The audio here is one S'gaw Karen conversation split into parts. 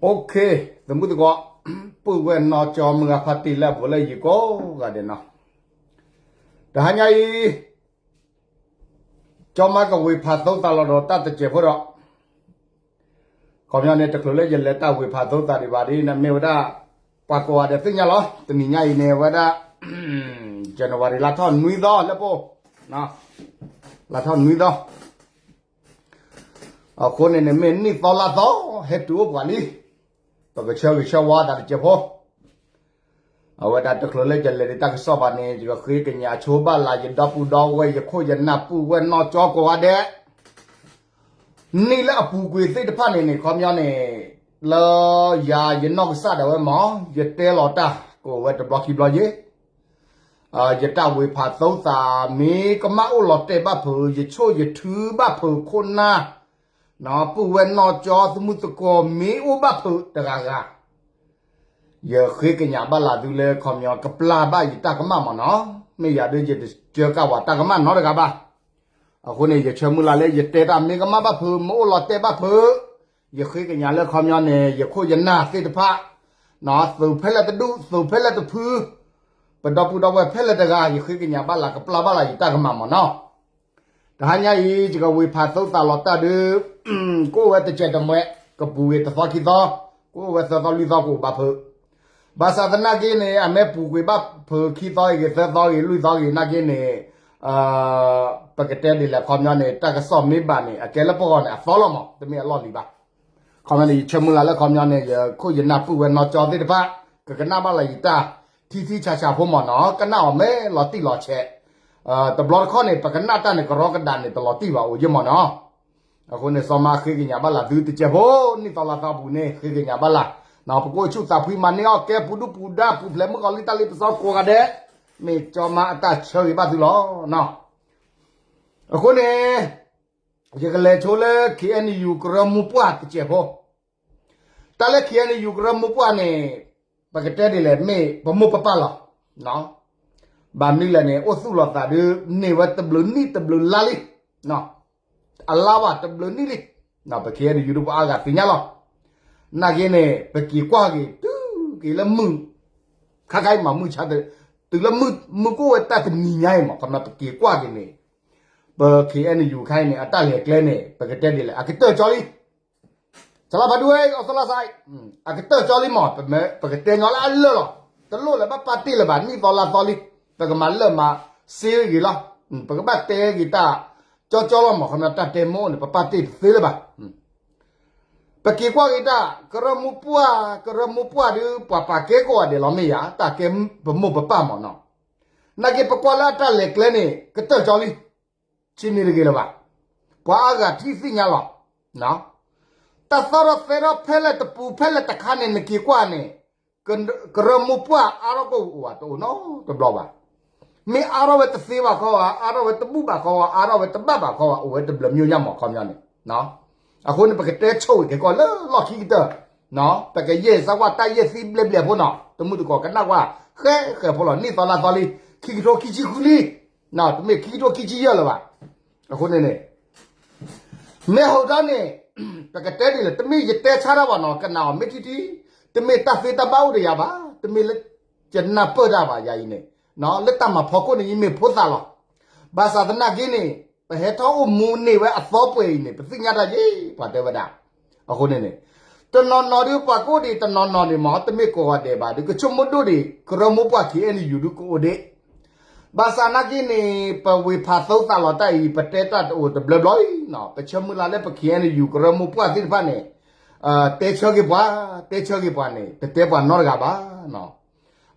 OK, သမုၢ်သကိး, ပုၢ်ဝဲၢ်နီၢ်ကၠီမုၢ်ဂၤဖါတံၢ်လၢအဘူးလၢယံၤကိးဂၤဒဲးနီၤ, တဟါညါအံၤ ကၠီမါကဝ့ၤဖးသိသးလီၤဒီးတၢ်တစဲးဖိဒီး ခီပညီန့ၣ် တချုးလၢယလဲၤတၢ်ဝ့ၤဖးသိသးဒံးဘၣ်ဒ်န့ၣ် မ့ၢ်ဝဲဒၣ် ပှၤကိးဂၤဒဲးသ့ၣ်ညါလီၤ. တနံၤညါအံၤန့ၣ် ဝဲဒၣ် January လါထီၣ်နွံသီလၢပအိၣ်, လါထီၣ်နွံသီ, အဃိန့ၣ်န့ၣ် မ့ၢ်နံၣ်သီလါသီ ဟဲတုၤအိၣ်ပှၤလံ, ပကဆၢဂ့ၤဆၢဝါသးတစဲးဖိ အဝဲဒၣ်တချုးလၢယလဲၤဒံးတၢ်ကစီၣ်ဘၣ်န့ၣ် ယကဃ့ကညးဆိဘၣ်လၢယဒီပုၢ်ဒီဝဲၢ် ယခိၣ်ယနၢ်ပုၢ်ဝဲၢ်နီၢ်ကၠီကိးဂၤဒဲး, နံၣ်လၢအပူၤကွံာ်သ့ၣ်တဖၣ်န့ၣ်န့ၣ် ခီပညီန့ၣ် လၢယၤယနီၢ်ကစၢ်ဒၣ်ဝဲမ့ၢ် ယတဲလီၤတၢ်ကအိၣ်ဝဲတဘျီခံဘျီယ့ၢ်, ယတၢ်ဝ့ၤဖးသိသး မ့ၢ်ကမၣ်အိၣ်လီၤတဲာ်ဘၣ်ဖုး ယဆိၣ်ယထုဘၣ်ဖုးခိၣ်နၢ် ပုၢ်ဝဲၢ်နီၢ်ကၠီသမုၢ်သကိးမ့ၢ်အိၣ်ဘၣ်ဖုးတဂၤဂၤ, ယဃ့ကညးဘၣ်လၢသုလၢခီပညီ ကပျၢ်ဘၣ်ယတၢ်ကမၣ်မ့ၢ်နီၤ, မ့ၢ်ယၤဒ်ယတစၢကၣ်ဝဲတၢ်ကမၣ်နီတဂၤဘၣ်. အဃိန့ၣ် ယဆၢမုၢ်လၢ်လၢယတဲတၢ်မ့ၢ်ကမၣ်ဘၣ်ဖုး မ့ၢ်အိၣ်လီၤတဲာ်ဘၣ်ဖုး, ယဃ့ကညးလၢခီပညီန့ၣ် ယခိၣ်ယနၢ်သ့ၣ်တဖၣ် သုးဖဲလဲၣ်တဒူၣ် သုးဖဲလဲၣ်တဖု, ပဒီပုၢ်ဒီဝဲၢ်ဖဲလဲၣ်တဂၤ ယဃ့ကညးဘၣ်လၢကပျၢ်ဘၣ်လၢယတၢ်ကမၣ်မ့ၢ်နီၤ. တဟါညါအံၤ ယကဝ့ၤဖးသိသးလီၤတၢ်ဒုး ကအိၣ်ဝဲတစဲးတမှဲး ကပူၤဂ့ၤတသီခံသီ, ကအိၣ်ဝဲသၢသီလွံၢ်သီကအိၣ်ဘၣ်ဖုး, ဘၣ်ဆၣ်သနာ်က့န့ၣ် အမ့ၢ်ပူၤကွံာ်ဘၣ်ဖုးခံသီအံၤဂ့ၤ သၢသီဂ့ၤ လွံၢ်သီဂ့ၤနာ်က့န့ၣ် ပကတဲဒ်လဲၣ်ခီပညီန့ၣ် တၢ်ကစီၣ်မ့ၢ်ဘၣ်န့ၣ် အကဲလၢပဂီၢ်န့ၣ် အသီလီၤမး တမ့ၢ်အလီၢ်လံၤဘၣ်. ခီပညီန့ၣ် ယဆၢမုၢ်လၢ်လၢခီပညီန့ၣ် ယခိၣ်ယနၢ်ပုၢ်ဝဲၢ်နီၢ်ကၠီသ့ၣ်တဖၣ် ကကနၣ်ဘၣ်လၢယတၢ် ထံထံဆးဆးဖိမ့ၢ်နီၤ ကနၣ်အီၤမ့ၢ်လီၤတံၢ်လီၤဆဲး, တဘျီတခီၣ်န့ၣ် ပကနၣ်တၢ်န့ၣ် ကရီကဒးန့ၣ် တလီၤတံၢ်ဘၣ်အိၣ်ယ့ၢ်မ့ၢ်နီၤ. အဃိန့ၣ် စီၤမါဃ့ကညးဘၣ်လၢသုတစဲးဖိ နံၣ်သီလါသီပူၤန့ၣ် ဃ့ကညးဘၣ်လၢ ပကအိၣ်ဆူၣ်သးဖှံမၤန့ၢ်အီၣ်ကဲ ပူၤဒူၣ်ပူၤဒါ ပူၤဖျဲးမုၢ်ကီၤလံတၢ်လ့ပစီကိးဂၤဒဲး, မ့ၢ်စီၤမါအတၢ်ဆၢဂ့ၤဘၣ်သုလီၤ. အဃိန့ၣ် ယကလဲၤဆိလၢ KNU ကရၢမိၢ်ပှၢ်တစဲးဖိ, တၢ်လၢ KNU ကရၢမိၢ်ပှၢ်န့ၣ် ပကတဲဒ်လဲၣ် မ့ၢ်ပမိၢ်ပပၢ်လီၤ. ဘၣ်မနုၤလဲၣ်န့ၣ် အိၣ်သူၣ်လီၤသးဒုး န့ၢ်ဝဲတဘျုးနံၣ်တဘျုးလါလံ, အလါဘၣ်တဘျုးနံၣ်လံ, ပ KNU ဒုးပှၤအါဂၤသ့ၣ်ညါလီၤ. နာ်က့န့ၣ် ပက့ၤကွၢ်က့ၤ တုၤက့ၤလၢမုၢ် ခါခါအံၤမး မုၢ်ဆါ တုၤလၢမုၢ်ကအိၣ်ဝဲတၢ်တနံၤညါအံၤမး ခီပညီပက့ၤကွၢ်က့ၤန့ၣ် ပ KNU ခါအံၤန့ၣ် အတၢ်လဲၤကျဲန့ၣ် ပကတဲဒ်လဲၣ် အကတၢၢ်ကၠီလံ စလါဖးဒိၣ်ဝဲ အီစထြ့လယါစး အကတၢၢ်ကၠီလံမး ပကတဲညီလၢအလၢာ်လီၤ. တလိၣ်လၢၤဘၣ်ပာ်တ့ၢ်လၢၤဘၣ် နံၣ်သီလါသီလံ. ပကမၤလၢာ်မၤစ့ဂ့ၤလီၤ. ပကဘၣ်တဲဂ့ၤတၢ်ကၠီကၠီလီၤမး ခီပညီတၢ်တဲမိၣ်န့ၣ် ပပာ်တ့ၢ်တသ့လၢၤဘၣ်. ပက့ၤကွၢ်က့ၤတၢ် ကရၢမိၢ်ပှၢ် ကရၢမိၢ်ပှၢ်ဒုး ပှၤပာ်ကဲကိးဂၤဒဲးလီၤမ့ၢ်ယါ တၢ်ကဲပမိၢ်ပပၢ်မးနီၤ. နာ်က့ပကွၢ်လၢအတၢ်လဲၤကျဲန့ၣ် ကတၢၢ်ကၠီလံ. ဆံးန့ၣ်တဂ့ၤလၢၤဘၣ်. ပှၤအါဂၤထံၣ်သ့ၣ်ညါလီၤ. တၢ်သီထီၣ်သဲထီၣ်ဖဲလဲၣ်တပူၤဖဲလဲၣ်တခါန့ၣ် နက့ၤကွၢ်န့ၣ် ကရၢမိၢ်ပှၢ်အါထီၣ်ကအိၣ်ဝဲတအိၣ်နီတဘျီဘၣ်. မ့ၢ်အါထီၣ်ဝဲတသ့ဘၣ်ခီဂၤ အါထီၣ်ဝဲတဘူၣ်ဘၣ်ခီဂၤ အါထီၣ်ဝဲတဘၣ်ဘၣ်ခီဂၤ အိၣ်ဝဲတဘျုးမံၤညါမး ခီပညီန့ၣ်. အဃိန့ၣ် ပကတဲဆိၣ်ဂ့ၤက့ၤကီၢ်လၢလီၢ်ခံကတၢၢ် ပကယဲၢ်စၢ်ဝဲတၢ်ယဲၢ်သံဘျဲၣ်ဘျဲၣ်ဖိနီၤ တမုၢ်တကိးကနၣ်ကွၢ် ဃဲဃဲဖိလီၤ နံၣ်သီလါသီလံ ခံကထိခံဆံဃုလံ တမ့ၢ်ခံကထိခံဆံယဲၢ်လၢၤဘၣ်. အဃိန့ၣ်န့ၣ် မ့ၢ်ဟိးထီၣ်န့ၣ် ပကတဲဒ်လဲၣ် တမ့ၢ်ယတဲဆါတၢ်ဘၣ်နီၤ ကနၣ်အီၤမ့ၢ်ထံထံ တမ့ၢ်တၢ်သ့တၢ်ဘၣ်အိၣ်ဒီးယၤဘၣ် တမ့ၢ်လၢ ယနၢ်ပၢၢ်တၢ်ဘၣ် ယၤအံၤန့ၣ် လၢတၢ်မၤဖီခိၣ်န့ၣ် ယမ့ၢ်ဖိသၣ်လီၤ. ဘၣ်ဆၣ်သနာ်က့န့ၣ် ပဟဲထီၣ်အိၣ်မူန့ၢ်ဝဲအသီပှဲၤအံၤန့ၣ် ပသ့ၣ်ညါတၢ်ယ့ၢ် ပှၤတဲဝဲဒၣ်. အဃိန့ၣ်န့ၣ် တနီၤနီၤဒုးပှၤကအိၣ်ဒံး တနီၤနီၤန့ၣ်မ့ၢ် တမ့ၢ်ကိးဂၤဒဲးဘၣ် ဒုးကဆိကမိၣ်ဒိၣ်ဒံး ကရၢမိၢ်ပှၢ် KNU ဒုးကအိၣ်ဒံး ဘၣ်ဆၣ်နာ်က့န့ၣ် ပဝ့ၤဖးသိသးလီၤတၢ်အံၤ ပတဲတၢ်တအိၣ်တဘျီဘျီအံၤ ပဆၢမုၢ်လၢ်လၢပ KNU ကရၢမိၢ်ပှၢ်သ့ၣ်တဖၣ်န့ၣ် တဲဆၢက့ၤပှၤ တဲဆၢက့ၤပှၤန့ၣ် တတဲပှၤနီတဂၤဘၣ်.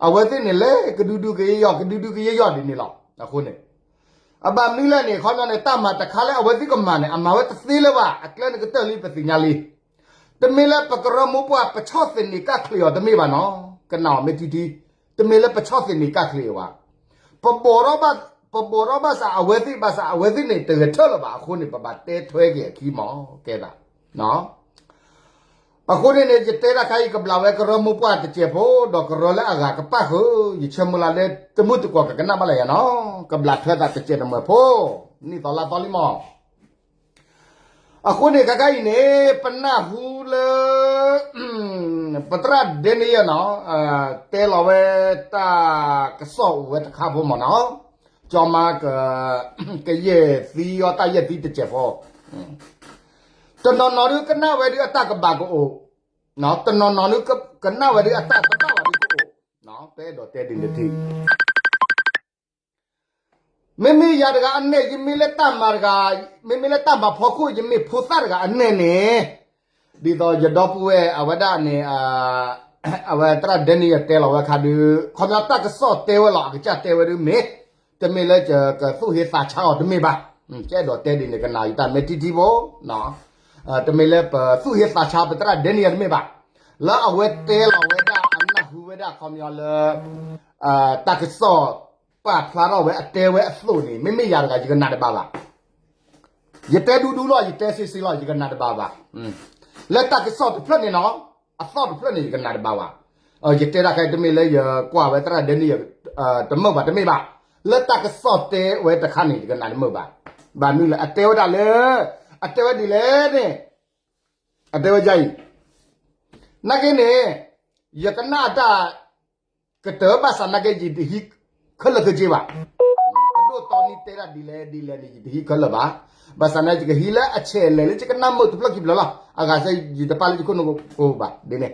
အဝဲသ့ၣ်န့ၣ်လဲၤ ကဒုဒုကယဲၢ်ယီၢ် ကဒုဒုကယဲၢ်ယီၢ်ဒ်န့ၣ်လီၤ. အဃိန့ၣ် အဘၣ်မနုၤလဲၣ်န့ၣ် ခီပညီန့ၣ် တၢ်မၤတခါလၢအဝဲသ့ၣ်ကမၤန့ၣ် အမၤဝဲတသ့လၢၤဘၣ် အကျဲန့ၣ်ကတၢၢ်လံ ပသ့ၣ်ညါလံ. တမ့ၢ်လၢပကရၢမိၢ်ပှၢ် ပဆီၣ်သနံးကၣ်ချံးအီၤတမ့ၢ်ဘၣ်နီၤ ကနၣ်အီၤမ့ၢ်ထံထံ တမ့ၢ်လၢပဆီၣ်သနံးကၣ်ချံးအီၤဘၣ်. ပဘိးထီၣ်ဘၣ် ပဘိးထီၣ်ဘၣ်ဆၣ်အဝဲသ့ၣ်ဘၣ်ဆၣ် အဝဲသ့ၣ်န့ၣ် တဂဲၤထၢၣ်လၢၤဘၣ်အဃိန့ၣ် ပဘၣ်တဲထွဲက့ၤအခံမး ကဲသး အဃိန့ၣ်န့ၣ် ယတဲတၢ်ခါအံၤ ကဘျးဝဲကရၢမိၢ်ပှၢ်တစဲးဖိ ဒီးကရၢလၢအဂၤကပၣ်ဃုာ် ယဆၢမုၢ်လၢ်လၢ တမုၢ်တကိးကကနၣ်ဘၣ်လၢယၤနီၤ ကဘျးထွဲသးတစဲးတမှဲးဖိ နံၣ်သီလါသီလံမး. အဃိန့ၣ် ခဲခါအံၤန့ၣ် ပနၢ်ဟူလၢ ပသရၣ်ဒဲနံယၢ်နီၤ, တဲလီၤဝဲတၢ်ကစီၣ်အိၣ်ဝဲတခါဖိမ့ၢ်နီၤ, ကၠီမါ ကယဲၢ်သံအီၤတၢ်ယဲၢ်သံတစဲးဖိ, တနီၤနီၤဒုးကနၣ်ဝဲဒုးအတၢ်ကဘၣ်ကအိၣ်, တနီၤနီၤဒုးကနၣ်ဝဲဒုးအတၢ်ကဘၣ်ဝဲဒုးကအိၣ်, ပအဲၣ်ဒိးတဲဒ်န့ၣ်တထံၣ် မ့မ့ၢ်ယၤတဂၤအနဲၣ် ယမ့ၢ်လၢတၢ်မၤတဂၤ, မ့မ့ၢ်လၢတၢ်မၤဖီခိၣ် ယမ့ၢ်ဖိသၣ်တဂၤအနဲၣ်န့ၣ်, ဒ်သိးယဒီပုၢ်ဝဲၢ်အဝဲဒၣ်န့ၣ်, အဝဲသရၣ်ဒဲနံယၢ်တဲလီၤဝဲအခါဒုး ခီပညီတၢ်ကစီၣ်တဲဝဲလီၤ အကစၢ်တဲဝဲဒုးမ့ၢ်, တမ့ၢ်လၢကသူၣ်ဟ့သးဆါအီၤတမ့ၢ်ဘၣ်, ကအဲၣ်ဒိးတဲဒ်န့ၣ် ကနၣ်ယတၢ်မဲာ်ထံထံဖိ, တမ့ၢ်လၢပသူၣ်ဟ့သးဆါပသရၣ်ဒဲနံယၢ်တမ့ၢ်ဘၣ်, လၢအဝဲတဲလီၤဝဲဒၣ်အနၢ်ဟူဝဲဒၣ်ခီပညီလၢ တၢ်ကစီၣ်ပာ်ဖျါထီၣ်ဝဲအတဲဝဲအသိးန့ၣ် မ့မ့ၢ်ယၤတဂၤ ယကနၣ်တဘၣ်ဘၣ်. ယတဲဒူဒူလီၤ ယတဲစ့စ့လီၤ ယကနၣ်တဘၣ်ဘၣ်. လၢတၢ်ကစီၣ်တဖျၢၣ်န့ၣ်နီၤ, အသီၣ်တဖျၢၣ်န့ၣ် ယကနၣ်တဘၣ်ဘၣ်. ယတဲတၢ်ခဲအံၤတမ့ၢ်လၢယကွၢ်ဝဲသရၣ်ဒဲနံယၢ် တမုာ်ဘၣ်တမ့ၢ်ဘၣ်. လၢတၢ်ကစီၣ်တဲဝဲတခါန့ၣ် ယကနၣ်တမုာ်ဘၣ်. ဘၣ်မနုၤလဲၣ် အတဲဝဲဒၣ်လၢ အတဲဝဲဒ်လဲၣ်န့ၣ် အတဲဝဲဒ်အံၤ, နာ်က့န့ၣ် ယကနၣ်အတၢ်ကတၢၢ် ဘၣ်ဆၣ်နာ်က့ ယတဟံးခဲလၢာ်ခဲဆ့ဘၣ်. ပဒိၣ်တီနံတဲဒၣ်ဒ်လဲၣ်ဒ်လဲၣ်န့ၣ် ယတဟံးခဲလၢာ်ဘၣ်. ဘၣ်ဆၣ်နာ်က့ ယကဟံးလၢအဆဲးလဲၣ်လၢယကနၣ်မုာ်တဖျၢၣ်ခံဖျၢၣ်လီၤ. အဂၤစ့ၢ် ယတပာ်လၢယခိၣ်နူာ်ကိဘၣ်ဒ်န့ၣ်.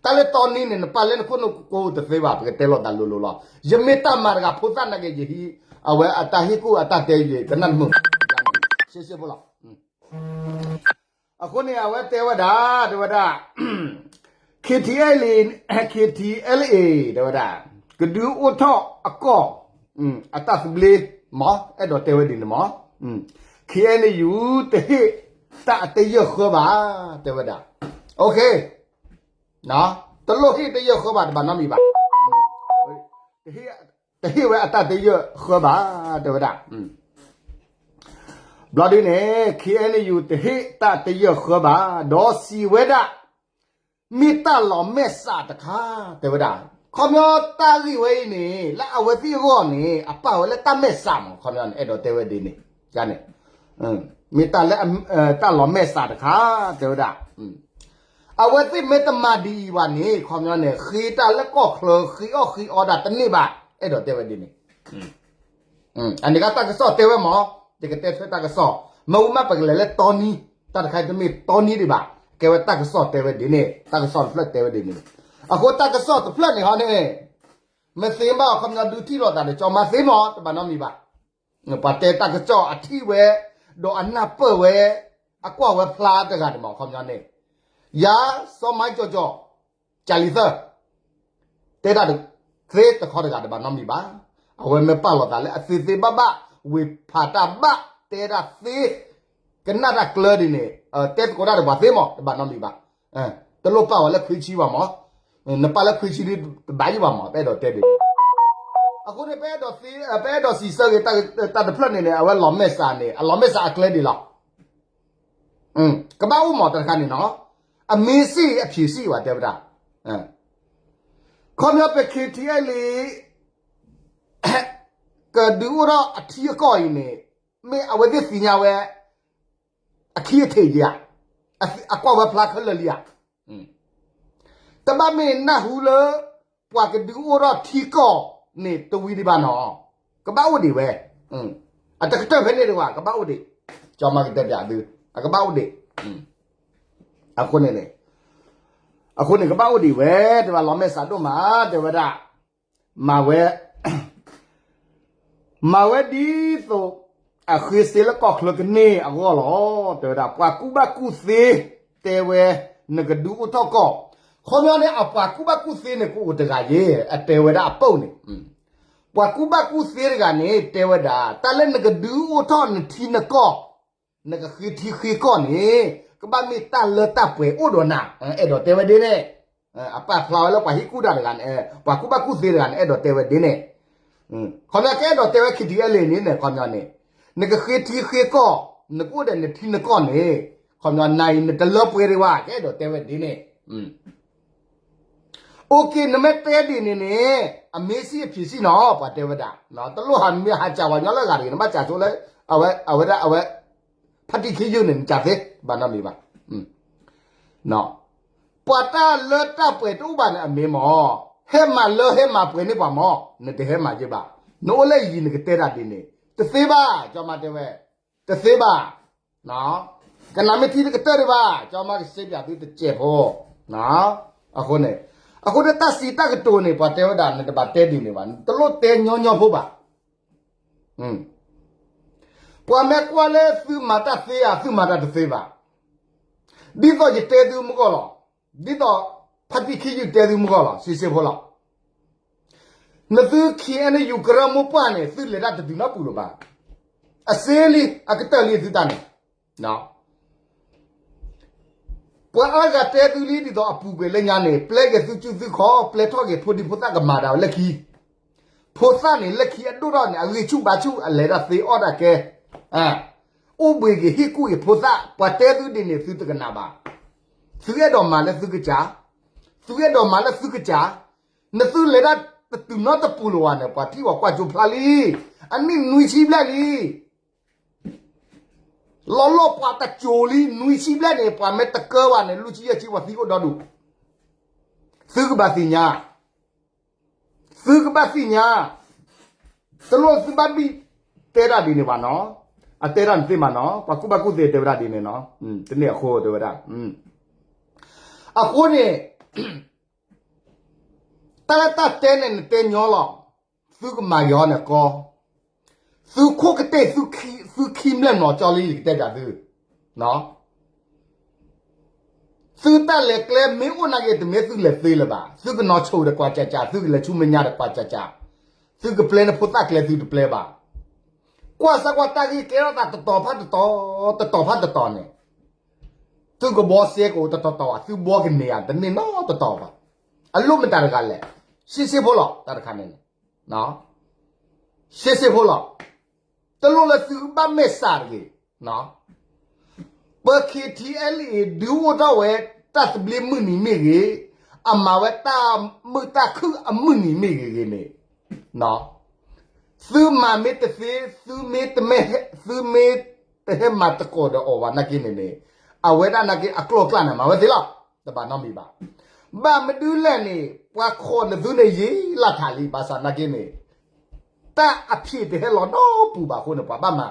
တၢ်လၢတီနံန့ၣ် နပာ်လၢနခိၣ်နူာ်ကိတသ့ဘၣ် ပကတဲလိာ်သးလိၤလိၤလီၤ. ယမ့ၢ်တၢ်မၤတဂၤဖိသၣ်နာ်က့ ယဟံး အဝဲအတၢ်ဟ့ၣ်ကူၣ်အတၢ်တဲယကနၣ်တမုာ် စ့စ့ဖိလီၤ. အဃိန့ၣ် အဝဲတဲဝဲဒၣ် တဲဝဲဒၣ် KTLA, KTLA တဲဝဲဒၣ် ကဒုးအိၣ်ထီၣ်အကီၢ် အတၢ်သဘျ့မး အဲၣ်ဒိးတဲဝဲဒ်န့ၣ်မး KNU တဟ့ၣ်တၢ်အတယၢၢ်ဃၢဘၣ် တဲဝဲဒၣ် OK တလိၣ်ဟ့ၣ်တယၢၢ်ဃၢဘၣ် တဘၣ်နီတမံၤဘၣ် တဟ့ၣ်ဝဲအတၢ်တယၢၢ်ဃၢဘၣ် တဲဝဲဒၣ် ဘျီဒ်န့ၣ် KNU တဟ့ၣ်တၢ်တယၢၢ်ဃၢဘၣ် ဒီးစံးဝဲဒၣ် မ့ၢ်တၢ်လီၤမဲာ်ဆှးတခါ တဲဝဲဒၣ် ခီပညီတၢ်ဂ့ၢ်ဝဲအံၤန့ၣ် လၢအဝဲသ့ၣ်အဂီၢ်န့ၣ် အပာ်ဝဲလၢတၢ်မဲာ်ဆှးမး ခီပညီန့ၣ် အဲၣ်ဒိးတဲဝဲဒ်န့ၣ် န့ၣ် မ့ၢ်တၢ်လၢ တၢ်လီၤမဲာ်ဆှးတခါ တဲဝဲဒၣ် အဝဲသ့ၣ်မ့ၢ်တမၤဒ်အံၤဘၣ်န့ၣ် ခီပညီန့ၣ် ဃ့တၢ်လၢကီၢ်ချၢ ဃ့အီၣ်ဃ့အီဒၣ်တန့ၢ်ဘၣ် အဲၣ်ဒိးတဲဝဲဒ်န့ၣ် အန့ၣ်ကတၢ်ကစီၣ်တဲဝဲမး ယကတဲထွဲတၢ်ကစီၣ် မ့ၢ်ဝံၤမးပကလဲၤလၢတီနံ တၢ်တခါအံၤတမ့ၢ်တီနံဒံးဘၣ် ကဲဝဲတၢ်ကစီၣ်တဲဝဲဒ်န့ၣ် တၢ်ကစီၣ်တဖျၢၣ်တဲဝဲဒ်န့ၣ် အဃိတၢ်ကစီၣ်တဖျၢၣ်န့ၣ်ဟီန့ၣ် မ့ၢ်သ့ဘၣ်ခီပညီဒုးထံၣ်လိာ်သးဒီးကၠီမါသ့မး တဘၣ်နီတမံၤဘၣ် ပှၤတဲတၢ်ကစီၣ်အထံၣ်ဝဲ ဒီးအနၢ်ပၢၢ်ဝဲ အကွၢ်ဝဲဖျါတဂၤန့ၣ်မး ခီပညီန့ၣ် ယၤ စီၤမါကၠီၤကၠီၤ ကၢ်လံၤသၢ တဲဒၣ်သ့တခီတဂၤတဘၣ်နီတမံၤဘၣ်. အဝဲမ့ၢ်ပာ်လီၤသးလၢအသ့သ့ဘၣ်ဘၣ် ဝ့ၢ်ဖးတၢ်ဘၣ် တဲဒၣ်သ့ ကနၣ်တၢ်ကျၢၤဒ်န့ၣ် တဲသကိးတၢ်ဒီးပှၤသ့မး တဘၣ်နီတမံၤဘၣ်. တလိၣ်ပာ်ဝဲလၢခွံဆံဘၣ်မး နပာ်လၢခွံဆံဒ်တဘၣ်ယံၤဘၣ်မး ပအဲၣ်ဒိးတဲဒ်န့ၣ် အဃိန့ၣ် ပအဲၣ်ဒိးစံးဆၢက့ၤ တၢ်တဖျၢၣ်န့ၣ်န့ၣ် အဝဲလီၤမဲာ်ဆှးန့ၣ် အလီၤမဲာ်ဆှးအကျဲဒ်လီၤ ကဘၣ်အိၣ်မးတခါန့ၣ်နီၤ အမ့ၢ်စံးအဖံးစံးဝဲတဲဝဲဒၣ် ခီပညီပ KTLA ကဒုးအိၣ်ထီၣ်အထံအကီၢ်အံၤန့ၣ် မ့ၢ်အဝဲသ့ၣ်သ့ၣ်ညါဝဲ အခံအထံးယံၤဧါ အကွၢ်ဝဲဖျါခဲလၢာ်လံဧါ တဘၣ်မ့ၢ်နၢ်ဟူလၢ ပှၤကဒုးအိၣ်ထီၣ်ထံကီၢ်န့ၣ်တဝံၤဒံးဘၣ်နီၤ ကဘၣ်အိၣ်ဒံးဝဲ အတကတၢၢ်ဖဲန့ၣ်တဝဲ ကဘၣ်အိၣ်ဒံး ကၠီမါကတဲပၠးသု အကဘၣ်အိၣ်ဒံး အဃိန့ၣ်န့ၣ် အဃိန့ၣ်ကဘၣ်အိၣ်ဒံးဝဲ တဲဝဲလီၤမဲာ်ဆှးဒိၣ်မး တဲဝဲဒၣ် မၤဝဲ မၤဝဲဒ်သိး အဃ့စ့လၢကီၢ်ချၢကန့ၢ်အဂီၢ်လီၤ တဲဝဲဒၣ် ပှၤကူၣ်ဘၣ်ကူၣ်သ့ တဲဝဲ နကဒုးအိၣ်ထီၣ်ကီၢ် ခီပညီန့ၣ် အပှၤကူၣ်ဘၣ်ကူၣ်သ့န့ၣ် ကအိၣ်တဂၤယဲ အတဲဝဲဒၣ်အပူၤန့ၣ် ပှၤကူၣ်ဘၣ်ကူၣ်သ့တဂၤန့ၣ် တဲဝဲဒၣ် တၢ်လၢနကဒုးအိၣ်ထီၣ်နထံနကီၢ် နကဃ့ထံဃ့ကီၢ်န့ၣ် ကဘၣ်မ့ၢ်တၢ်လၢတၢ်ပှဲၤအိၣ်ဒီးနၤ အဲၣ်ဒိးတဲဝဲဒ်န့ၣ် အပာ်ဖျါဝဲလၢပှၤဟ့ၣ်ကူၣ်တၢ်တဂၤန့ၣ် ပှၤကူၣ်ဘၣ်ကူၣ်သ့တဂၤန့ၣ် အဲၣ်ဒိးတဲဝဲဒ်န့ၣ် ခီပညီကအဲၣ်ဒိးတဲဝဲ KTLA န့ၣ်န့ၣ် ခီပညီန့ၣ် နကဃ့ထံဃ့ကီၢ် နကအိၣ်ဒီးနထံနကီၢ်န့ၣ် ခီပညီနၤအံၤ နတလၢပှဲၤဒံးဝဲ ကအဲၣ်ဒိးတဲဝဲဒ်န့ၣ် OK နမ့ၢ်တဲဒ်န့ၣ်န့ၣ် အမ့ၢ်စံးအဖံးစံးနီၤ ပှၤတဲဝဲဒၣ် တလိၣ်ဟးမ့ၢ်ဟးစံးဝဲညီလၢအဂၤတဂ့ၤ နဘၣ်စံးဆိလၢ အဝဲဒၣ်အဝဲ ဖါတံၢ်ခံယုၢ်န့ၣ် နစံးသ့ ဘၣ်နီတမံၤဘၣ် ပှၤတၢ်လၢတၢ်ပှဲၤတအိၣ်ဘၣ်န့ၣ်အမ့ၢ်မၢ်, ဟဲမၤလၢဟဲမၤပှဲၤန့ၢ်ပှၤမၢ်, နတဟဲမၤက့ဘၣ်. နအိၣ်လၢယံၤနကတဲတၢ်ဒ်န့ၣ် တသ့ဘၣ်, ကၠီမါတဲဝဲ, တသ့ဘၣ်. ကနၣ်မ့ၢ်ထံတကတၢၢ်ဒံးဘၣ်, ကၠီမါကစ့ပၠးသုတစဲးဖိ. အဃိန့ၣ်, အဃိန့ၣ်တၢ်စံးတၢ်ကတိၤန့ၣ် ပှၤတဲဝဲဒၣ် နတဘၣ်တဲဒ်န့ၣ်ဘၣ်, နတလိၣ်တဲညီညီဖိဘၣ်. ပှၤမ့ၢ်ကွၢ်လၢသုမၤတၢ်သ့ဧါ, သုမၤတၢ်တသ့ဘၣ်. ဒ်သိးယတဲသုမုၢ်ဂီၢ်လီၤ, ဒ်သိးဖါတံၢ်ခံယုၢ်တဲသုမုၢ်ဂီၢ်လီၤ, စ့စ့ဖိလီၤ. နသု ခ့ၣ်အဲၣ်ယူၣ် ကရၢမိၢ်ပှၢ်န့ၣ် သုလဲၤတၢ်တတုၤနီတပူၤလၢၤဘၣ်. အစ့လံ, အကတၢၢ်လံသုတၢ်န့ၣ် ပှၤအါဂၤတဲသုလံဒ်သိးအပူၤကွံာ်လၢညါန့ၣ် ပျဲက့ၤသုစုသုခီၣ်, ပျဲထီၣ်က့ၤဖိဒံဖိသၣ်ကမၤဒၣ်ဝဲလၢခံ, ဖိသၣ်န့ၣ် လၢခံအဒိၣ်ထီၣ်န့ၣ် အဂံၢ်ဆူၣ်ဘါဆူၣ် အလဲၤတၢ်သ့အီၣ်တၢ်ကဲ, အိၣ်ဘှံးက့ၤဟ့ၣ်ကူၣ်က့ၤဖိသၣ်, ပှၤတဲသုဒ်န့ၣ် သုတကနၣ်ဘၣ်. သုအဲၣ်ဒိးမၤလၢသုကစၢ်, သုအဲၣ်ဒိးမၤလၢသုကစၢ်, နသုလဲၤတၢ်တတုၤနီတပူၤလၢၤဘၣ်န့ၣ် ပှၤထံၣ်ပှၤကွၢ်ကၠိဖျါလံ, အနံၣ်နွံဆံဘျဲၣ်လံ. လီၤလီၢ်ပှၤတစိၤလံ, နွံဆံဘျဲၣ်န့ၣ် ပှၤမ့ၢ်တကၢဘၣ်န့ၣ် လွံၢ်ဆံယဲၢ်ဆံပှၤသံအိၣ်ဒီဒူၣ်, သုကဘၣ်သ့ၣ်ညါ, သုကဘၣ်သ့ၣ်ညါ, တလိၣ်သုဘၣ်ဘံၣ်တဲတၢ်ဒ်န့ၣ်ဘၣ်နီၤ, အတဲတၢ်န့ၣ်သ့မးနီၤ, ပှၤကူၣ်ဘၣ်ကူၣ်သ့တဲဝဲဒၣ်ဒ်န့ၣ်နီၤ, တန့ၢ်အဃိတဲဝဲဒၣ်, အဃိန့ၣ် တၢ်လၢတၢ်တဲန့ၣ် နတဲညီလီၤ, သုကမၤယီၤန့ၣ်ကီ, သုခိၣ်ကတ့ၢ်, သုခံမျၢၢ်နီၤကၠီလံ ယကတဲပၠးသု, သုတၢ်လဲၤကျဲမ့ၢ်အိၣ်နာ်က့ တမ့ၢ်သုလဲၤသ့လၢၤဘၣ်, သုကနီၤဆိၣ်ဒီးကွၢ်ကၠးကၠး, သုကလဲၤဆူမဲာ်ညါဒီးကွၢ်ကၠးကၠး, သုကပျဲနဖိသၣ်ကျဲသုတပျဲဘၣ်. ကွၢ်စၢ်ကွၢ်တၢ်ဂ့ၢ်ကဲထီၣ်သးတတီၤဖးတတီၤ, တတီၤဖးတတီၤန့ၣ် သုကဘှီစဲကအိၣ်တတီၤတီၤ, သုဘှီကန့ၢ်ဧါ, တန့ၢ်နီတတီၤဘၣ်. အလိၣ်မတၤတဂၤလဲၣ်, စ့စ့ဖိလီၤ, တၢ်တခါန့ၣ်န့ၣ်, စ့စ့ဖိလီၤ, တလိၣ်လၢသုဘၣ်မဲာ်ဆှးတဂ့ၤ. ပ ခ့ၣ်ထံအဲလ်အ့ ဒုးအိၣ်ထီၣ်ဝဲတၢ်သဘျ့မုၢ်နံၤမ့ၢ်ဂ့ၤ, အမၤဝဲတၢ်မုာ်တၢ်ခုၣ်အမုၢ်နံၤမ့ၢ်ဂ့ၤဂ့ၤန့ၣ်, သုမၤမ့ၢ်တသ့, သုမ့ၢ်တမ့ၢ်, သုမ့ၢ်တဟဲမၤသကိးဒီးအီၤဘၣ်နာ်က့န့ၣ်န့ၣ်, အဝဲဒၣ်နာ်က့အကျိၤအကျဲန့ၣ် မၤဝဲသ့လီၤ, တဘၣ်နီတမံၤဘၣ်. ဘၣ်မနုၤလဲၣ်န့ၣ် ပှၤခိးနသုန့ၣ်ယံာ်လၢထးလံ, ဘၣ်ဆၣ်နာ်က့န့ၣ် တၢ်အဖံးတဟဲလီၤနီတပူၤဘၣ်အဃိန့ၣ် ပှၤဘၣ်မၤ,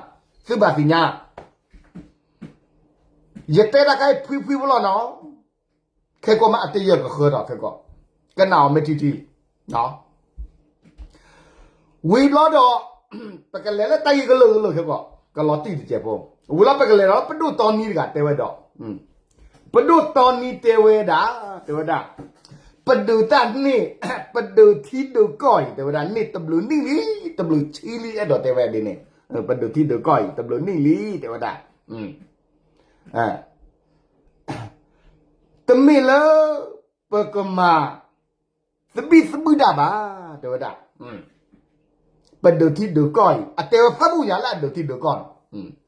သုဘၣ်သ့ၣ်ညါ, ယတဲတၢ်ခါအံၤဖှံဖှံဖိလီၤနီၤ, ခဲကိးမ့ၢ်အတယၢၢ်ကဃၢထီၣ်ခဲကိး, ကနၣ်အီၤမ့ၢ်ထံထံ, ဝံၤဘျီဒီး ပကလဲၤလၢတၢ်ဂ့ၢ်ကလုာ်ကလုာ်ခဲကိး, ကလီၤတံၢ်တစဲးဖိ, ဝံၤလီၤပကလဲၤဒီး ပဒိၣ်တီနံတဂၤတဲဝဲဒီး, ပဒိၣ်တီနံတဲဝဲဒၣ်, တဲဝဲဒၣ်, ပဒုးတၢ်န့ၣ်, ပဒုးထံဒုးကီၢ်အံၤ တဲဝဲဒၣ် န့ၢ်တဘျုးနံၣ်လံ, တဘျုးဆံလံ အဲၣ်ဒိးတဲဝဲဒ်န့ၣ်, ပဒုးထံဒုးကီၢ်အံၤ တဘျုးနံၣ်လံ တဲဝဲဒၣ် တမ့ၢ်လၢ ပကမၤ သဘံၣ်သဘုၣ်ဒၣ်ဘၣ် တဲဝဲဒၣ်, ပဒုးထံဒုးကီၢ်အံၤ အတဲဝဲဖးဘူၣ်ညါလၢအဒုးထံဒုးကီၢ်န့ၣ်,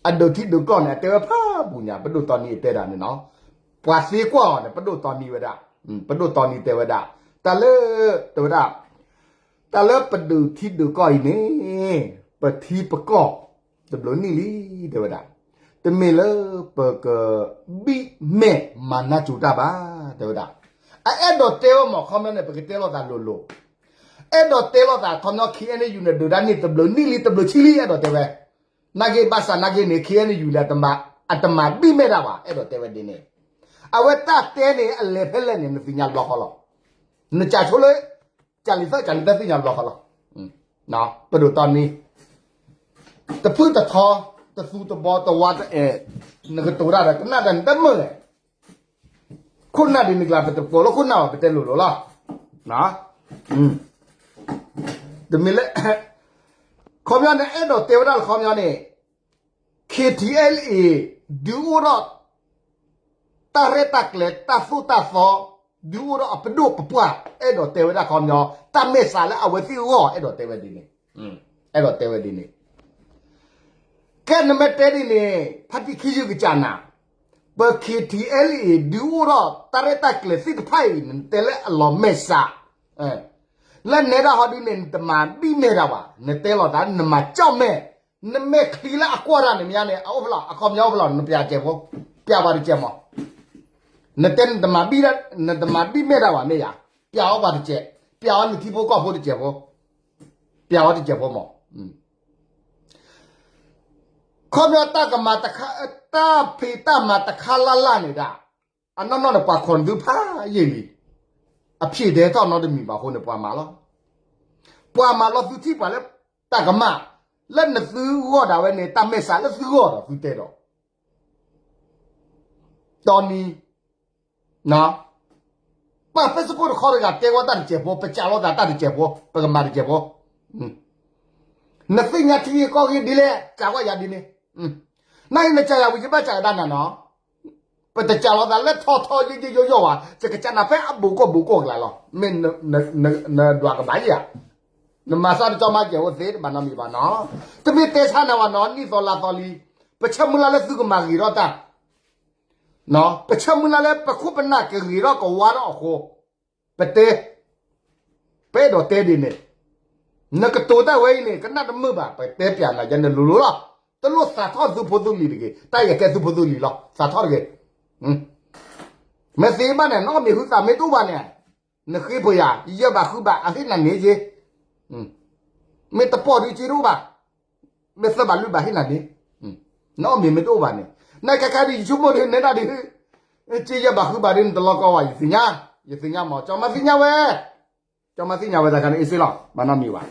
အဒုးထံဒုးကီၢ်န့ၣ် အတဲဝဲဖးဘူၣ်ညါ ပဒိၣ်တီနံအတဲဒၣ်န့ၣ်နီၤ, ပှၤသ့ကွၢ်အီၤန့ၣ် ပဒိၣ်တီနံဝဲဒၣ်, ပဒိၣ်တီနံတဲဝဲဒၣ်, တၢ်လၢ တဲဝဲဒၣ် တၢ်လၢပဒုးထံဒုးကီၢ်အံၤန့ၣ် ပထံပကီၢ် တဘျုးနံၣ်လံ တဲဝဲဒၣ်, တမ့ၢ်လၢပကဘံၣ်မဲာ်မၤနၢ်စူၤတၢ်ဘၣ် တဲဝဲဒၣ်, အအဲၣ်ဒိးတဲဝဲမ့ၢ်ခီပညီန့ၣ် ပကတဲလိာ်သးလိၤလိၤ, အဲၣ်ဒိးတဲလိာ်သးခီပညီ ခ့ၣ်အဲၣ်ယူၣ်န့ၣ် ဒုးတၢ်န့ၢ်တဘျုးနံၣ်လံ တဘျုးဆံလံ အဲၣ်ဒိးတဲဝဲ, နာ်က့ဘၣ်ဆၣ်နာ်က့န့ၣ် ခ့ၣ်အဲၣ်ယူၣ်န့ၣ် အတမၤဘံၣ်မဲာ်တၢ်ဘၣ် အဲၣ်ဒိးတဲဝဲဒ်န့ၣ်, အဝဲတၢ်တဲန့ၣ် အလဲၤဖဲလဲၣ်န့ၣ် နသ့ၣ်ညါတဘျီဃီလီၤ, နကးဆိလၢ ကၢ်လံၤသၢ ကၢ်လံၤသၢသ့ၣ်ညါတဘျီဃီလီၤ, ပဒိၣ်တီနံ တဖုၣ်တထီ တသူတဘီ တဝါတအဲၣ်, နကတိၤတၢ်ဒီးကနၣ်တၢ်န့ၣ်တမုာ်လဲၣ်, ခိၣ်နၢ်ဒ်န့ၣ်ကျါ ပတကိးလၢခိၣ်နၢ်ဘၣ် ပတဲလိၤလိၤလီၤ, တမ့ၢ်လၢ ခီပညီန့ၣ် အဲၣ်ဒိးတဲဝဲဒၣ်လၢခီပညီန့ၣ် ခ့ၣ်ထံၣ်အဲလ်အ့ ဒုးအိၣ်ထီၣ် တၢ်ရဲၣ်တၢ်ကျဲၤ တၢ်သိၣ်တၢ်သီ ဒုးအိၣ်ထီၣ်အပဒိၣ်ပပှၢ် အဲၣ်ဒိးတဲဝဲဒၣ်ခီပညီ တၢ်မဲာ်ဆှးလၢအဝဲသ့ၣ်အဂီၢ် အဲၣ်ဒိးတဲဝဲဒ်န့ၣ်, အဲၣ်ဒိးတဲဝဲဒ်န့ၣ်, ကဲနမ့ၢ်တဲဒ်န့ၣ် ဖါတံၢ်ခံယုၢ်ကစၢ်နၤ, ပ ခ့ၣ်ထံၣ်အဲလ်အ့ ဒုးအိၣ်ထီၣ်တၢ်ရဲၣ်တၢ်ကျဲၤသ့ၣ်တဖၣ်အံၤ နတဲလၢအလီၤမဲာ်ဆှး လၢနဲဒၣ်ဟီဒ်န့ၣ် နတမၤဘံၣ်မဲာ်တၢ်ဘၣ်, နတဲလိာ်သး နမၤကၠီၣ်မဲာ်, နမဲာ်ချံလၢအကွၢ်တၢ်န့ၣ်မ့ၢ်န့ၣ် အအိၣ်ဖဲလဲၣ် အခီပညီအိၣ်ဖဲလဲၣ် နပျးစဲးဖိ, ပျးဝဲတစဲးမး, နတဲနတမၤဘံၣ်, နတမၤဘံၣ်မဲာ်တၢ်ဘၣ်မ့ၢ်ယၤ, ပျးအီၤပှၤတစဲး, ပျးအီၤနထံဖိကီၢ်ဖိတစဲးဖိ, ပျးအီၤတစဲးဖိမး. ခီဖျိတၢ်ကမၤတခါ, တၢ်ဖံးတၢ်မၤတခါလၢ်လၢ်န့ၣ်ဒၣ်, အနီၢ်နီၢ်န့ၣ်ပှၤခိးနသုဖးယံာ်လံ, အဖံးတဟဲထီၣ်နီတမံၤဘၣ်အဃိန့ၣ် ပှၤမၤလီၤ, ပှၤမၤလီၤသုထံၣ်ပှၤလၢတၢ်ကမၣ်, လၢနသုဂီၢ်ဒၣ်ဝဲန့ၣ် တၢ်မဲာ်ဆှးလၢသုဂီၢ်ဒီးသုတဲဒီး တီနံၤ, ပၢ် Facebook တခီတဂၤတဲဝဲတၢ်တစဲးဖိ, ပစးလီၤသးတၢ်တစဲးဖိ, ပကမၤတစဲးဖိ, နသ့ၣ်ညါထံဂ့ၢ်ကီၢ်ဂ့ၢ်ဒ်လဲၣ်, စးကွၢ်ယၤဒ်န့ၣ်, နဟံးနစးယၤဝံၤ ယဘၣ်စးကဒါနၤနီၤ, ပတစးလီၤသးလၢထီထီယိယိယိယိဘၣ်, ယကစးနၤဖဲအဘူးကီၢ်ဘူးကီၢ်ကျါလီၤ, မ့ၢ်နဒွးကဘၣ်ယၤ, နမၤသးတကီမၤစဲးဖိသ့တဘၣ်နီတမံၤဘၣ်နီၤ, တမ့ၢ်တဲဆါနၤဘၣ်နီၤ, နံၣ်သီလါသီလံ, ပဆၢမုၢ်လၢ်လၢသုကမၤဂ့ၤထီၣ်တၢ် ပဆၢမုၢ်လၢ်လၢပခိၣ်ပနၢ်ကဂ့ၤထီၣ်ကဝါထီၣ်အဃိ, ပတဲ, ပအဲၣ်ဒိးတဲဒ်န့ၣ်, နကတိၤတၢ်ဝဲအံၤန့ၣ် ကနၣ်တမုာ်ဘၣ်, ပတဲပျးနၤယဲန့ၣ်လိၤလိၤလီၤ, တလိၣ်သးထီၣ်သုဖိသုလံၤတဂ့ၤ, တၢ်အံၤအကဲသုဖိသုလံၤလီၤ, သးထီၣ်တဂ့ၤ, မ့ၢ်သ့ဘၣ်န့ၣ် နီၢ်မ့ၢ်ဟုသးမ့ၢ်တအိၣ်ဘၣ်န့ၣ်, နဃ့ပှဲၤယၤ, ယဲၢ်ဘၣ်ဃုဘၣ် အဟ့ၣ်နၤန့ၣ်က့ မ့ၢ်တပီၢ်ဒုးက့တအိၣ်ဘၣ်, မ့ၢ်သၢဘၣ်လွံၢ်ဘၣ်ဟ့ၣ်နၤန့ၣ်, နအီၣ်မ့ၤမ့ၢ်တအိၣ်ဘၣ်န့ၣ်, နကခါဒုးယဆိကမိၣ်ဒုးနဲဒၣ်ဒုး, က့ယဲၢ်ဘၣ်ဃုဘၣ်ဒုးနတလီၤကီဘၣ် ယသ့ၣ်ညါ, ယသ့ၣ်ညါမး ကၠီမါသ့ၣ်ညါဝဲ, ကၠီမါသ့ၣ်ညါဝဲတခါန့ၣ် အ့ၣ်စ့လီၤ မၤနီတမံၤဘၣ်,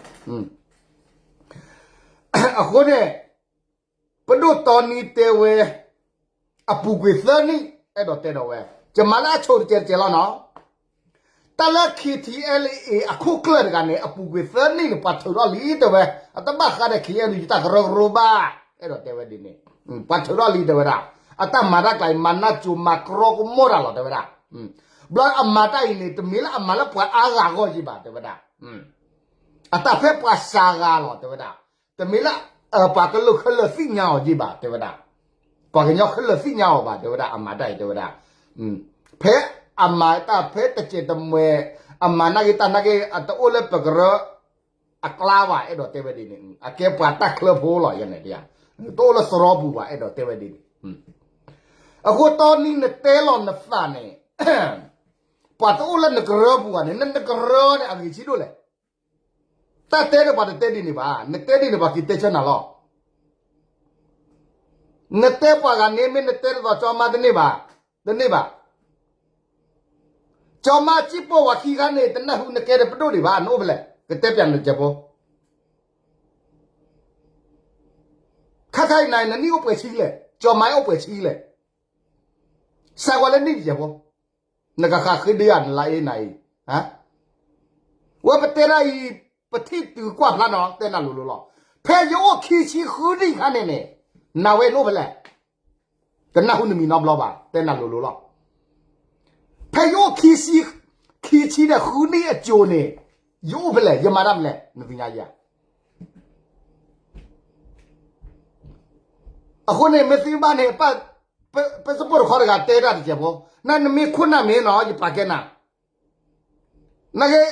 အဃိန့ၣ် ပဒိၣ်တီနံတဲဝဲ, အပူၤကွံာ်သၢနံၣ် အဲၣ်ဒိးတဲဒီးဝဲ, ယမၤလၢအဆိတကဲတကဲလီၤနီၤ, တၢ်လၢ KTLA အခိၣ်ကျၢၢ်တဂၤန့ၣ် အပူၤကွံာ်သၢနံၣ်န့ၣ် ပှၤထုးထီၣ်လံတဲဝဲ, အတဘၣ်ဃးဒီး KNU တၢ်ကရၢကရိဘၣ်, အဲၣ်ဒိးတဲဝဲဒ်န့ၣ်, ပှၤထုးထီၣ်လံတဲဝဲဒၣ်, အတၢ်မၤတၢ်ကျါအံၤ မၤနၢ်စိၤမၤကြီကမိၣ်တၢ်လီၤတဲဝဲဒၣ်, ဘျီအမၤတၢ်အံၤန့ၣ် တမ့ၢ်လၢအမၤလၢပှၤအါဂၤအဂီၢ်က့ဘၣ်တဲဝဲဒၣ် အတၢ်ဖဲပှၤစှၤဂၤလီၤတဲဝဲဒၣ်, တမ့ၢ်လၢ ပှၤကလုာ်ခဲလၢာ်သ့ၣ်ညါအီၤက့ဘၣ်တဲဝဲဒၣ်, ပှၤကညီခဲလၢာ်သ့ၣ်ညါအီၤဘၣ်တဲဝဲဒၣ် အမၤတၢ်အံၤတဲဝဲဒၣ်, ဖဲအမၤတၢ်ဖဲတစဲးတမှဲၤ, အမၤနာ်က့တၢ်နာ်က့ အတအိၣ်လၢပကရၢ အကျါဘၣ် အဲၣ်ဒိးတဲဝဲဒ်န့ၣ်, အကဲပှၤတၢ်ချၢဖိလီၤယဲန့ၣ်, တအိၣ်လၢစရီပူၤဘၣ် အဲၣ်ဒိးတဲဝဲဒ်န့ၣ်, အဃိတီနံနတဲလီၤနသးန့ၣ် ပှၤတအိၣ်လၢနကရၢပူၤဘၣ်န့ၣ် နကရၢန့ၣ် အဂံၢ်ဆံးဒိၣ်လဲၣ်, တၢ်တဲန့ၣ်ပှၤတတဲဒ်န့ၣ်ဘၣ်, နတဲဒ်န့ၣ်ပှၤက့ၤတဲဆၢနၤလီၤ, နတဲပှၤဂၤန့ၣ် မ့ၢ်နတဲဒ်သိးကၠီမါတန့ၢ်ဘၣ်, တန့ၢ်ဘၣ်, ကၠီမါစံၣ်ပိၢ်ဝဲခံခါန့ၣ် တနၢ်ဟူနကဲဒီးပဒိၣ်ဒံးဘၣ် နအိၣ်ဖဲလဲၣ် ကတဲပျးနတစဲးဖိ ခါခါအံၤနၤ နနံၣ်အိၣ်ပှဲၤဆံလဲၣ်, ကၠီမါအိၣ်ပှဲၤဆံလဲၣ်, စးဝဲလၢနံၣ်တစဲးဖိ, နကဃးဃ့ဒ့ဧါ နလါအ့နၤအံၤ, ဝဲပတဲဒၣ်အံၤ ပထံၣ်တုၤကွၢ်ဖျါနီၤ တဲနၤလိၤလိၤလီၤ, ဖဲယအိၣ်ခံဆံဃုနံၣ်ခါန့ၣ်န့ၣ်, နၤဝဲနအိၣ်ဖဲလဲၣ်, တနၢ်ဟူနမံၤနီတဘျီဘၣ် တဲနၤလိၤလိၤလီၤ, ဖဲယအိၣ်ခံဆံ, ခံဆံဒီးဃုနံၣ်အစိၤန့ၣ်, ယအိၣ်ဖဲလဲၣ် ယမၤတၢ်မနုၤလဲၣ် နသ့ၣ်ညါယၤ အဃိန့ၣ် မ့ၢ်သ့ဘၣ်န့ၣ် ပ, ပစပိၢ်တခီတဂၤတဲတၢ်တစဲးဖိ, နနမ့ၢ်ခိၣ်နၢ်မ့ၢ်နီၤ ယပာ်ကဲနၤ, နာ်က့,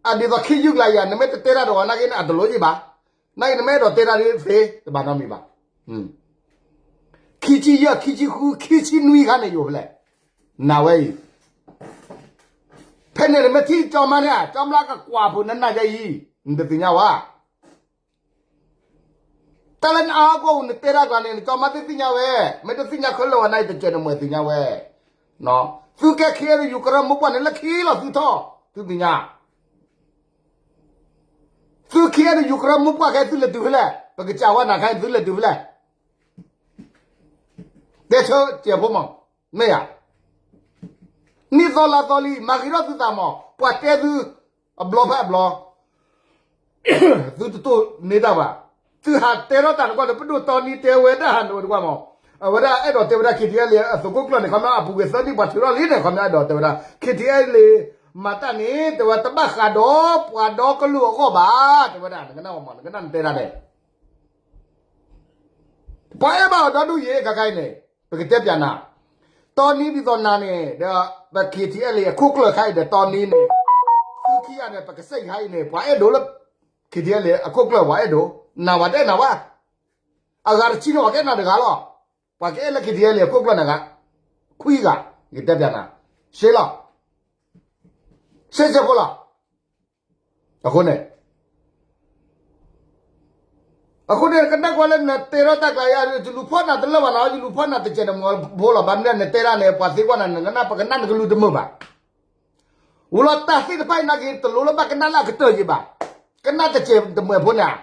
အဒ်သိးခ့ယုၢ်ကျါယၤ နမ့ၢ်တတဲတၢ်တဂီၤ နာ်က့နအတလိၣ်ယဘၣ်, နာ်က့နမ့ၢ်အဲၣ်ဒိးတဲတၢ်ဒ်သ့ တဘၣ်နီတမံၤဘၣ်, ခံဆံယဲၢ် ခံဆံဃု ခံဆံနွံခါန့ၣ်ယအိၣ်ဖဲလဲၣ်, နၤဝဲအံၤ ဖဲန့ၣ်နမ့ၢ်ထံၣ်ကၠီမါန့ၣ် ကၠီမါကကွၢ်ဖိနနၢ်ယဲအံၤ, နတသ့ၣ်ညါဝဲ, တၢ်လၢနအါကီၢ်ပူၤနတဲတၢ်ကျါန့ၣ် နကၠီမါသ့ၣ်သ့ၣ်ညါဝဲ, မ့ၢ်တသ့ၣ်ညါခဲလၢာ်ဝဲ နတစဲးနမှဲသ့ၣ်ညါဝဲ, သုကဲ KNU ကရၢမိၢ်ပှၢ်န့ၣ် လၢခံလီၤသုထီၣ်, သုသ့ၣ်ညါ, သု KNU ကရၢမိၢ်ပှၢ်ခဲ သုလဲၤတုၤဖဲလဲၣ်, ပကစၢ်ဝဲနၤခဲ သုလဲၤတုၤဖဲလဲၣ် တဲဆၢစဲးဖိမး, မ့ၢ်ဧါ, နံၣ်သီလါသီလံ မၤဂ့ၤထီၣ်သုသးမး ပှၤတဲသု, အဘျီဖဲအဘျီ, သုတတိၢ်န့ၢ်တၢ်ဘၣ်, သုဟးတဲထီၣ်တၢ်တကွၢ်ဒီး ပဒိၣ်တီနံတဲဝဲဒၣ်ဟးနဝဲတကွၢ်မး, အဝဲဒၣ်အဲၣ်ဒိးတဲဝဲဒၣ် KTLA အသုးခိၣ်ကျၢၢ်န့ၣ် ခီမ့ၢ်အပူၤကွံာ်သၢနံၣ်ပှၤထုးထီၣ်လံန့ၣ် ခီမ့ၢ်အဲၣ်ဒိးတဲဝဲဒၣ် KTLA မၤတၢ်န့ၣ် တဲဝဲတဘၣ်ဃးဒီးပှၤဒီကလုာ်အဂီၢ်ဘၣ် တဲဝဲဒၣ် နကနၣ်မး နကနၣ်နတဲဒၣ်န့ၣ် ပှၤအဲၣ်ဘၣ်အီၤဒီဒူၣ်ယဲ ခါခါအံၤန့ၣ် ပကတဲပျးနၤ, တီနံဒ်သိးနၤန့ၣ် ဒီးပ KTLA အခိၣ်ကျၢၢ်ခါအံၤဒီးတီနံန့ၣ် သုခံဂၤန့ၣ် ပကစၢ်ယဟါအံၤန့ၣ် ပှၤအဲၣ်ဒိးလၢ KTLA အခိၣ်ကျၢၢ် ပှၤအဲၣ်ဒိး, နၤပှၤတအဲၣ်နၤဘၣ်, အဂၤတဆံန့ၣ် ပှၤကအဲၣ်နၤတဂၤလီၤ, ပှၤကအဲၣ်လၢ KTLA အခိၣ်ကျၢၢ်န့ၣ်ဂၤ, ခွံဂၤ ယတဲပျးနၤ, ရှဲလီၤ, ရှဲရှဲဖိလီၤ. အဃိန့ၣ် အဃိန့ၣ် ကနၣ်ကွၢ်လၢနတဲထီၣ်တၢ်ကျါယၤ ယလူၤဖီၣ်နၤတလၢာ်ဘၣ်နီၤ, ယလူၤဖီၣ်နၤတစဲးတမီၤဖိလီၤ. ဘၣ်မနုၤနတဲဒၣ်န့ၣ် ပှၤသံကွၢ်နၤ နကနၣ် ပကနၣ်နကလူၤတမုာ်ဘၣ်. ဝံၤလီၤတၢ်သ့ၣ်တဖၣ်အံၤနာ်က့ တလိၣ်လၢဘၣ်ကနၣ်လၢအကတၢၢ်ယံၤဘၣ်. ကနၣ်တစဲးတမီၤဖိန့ၣ်,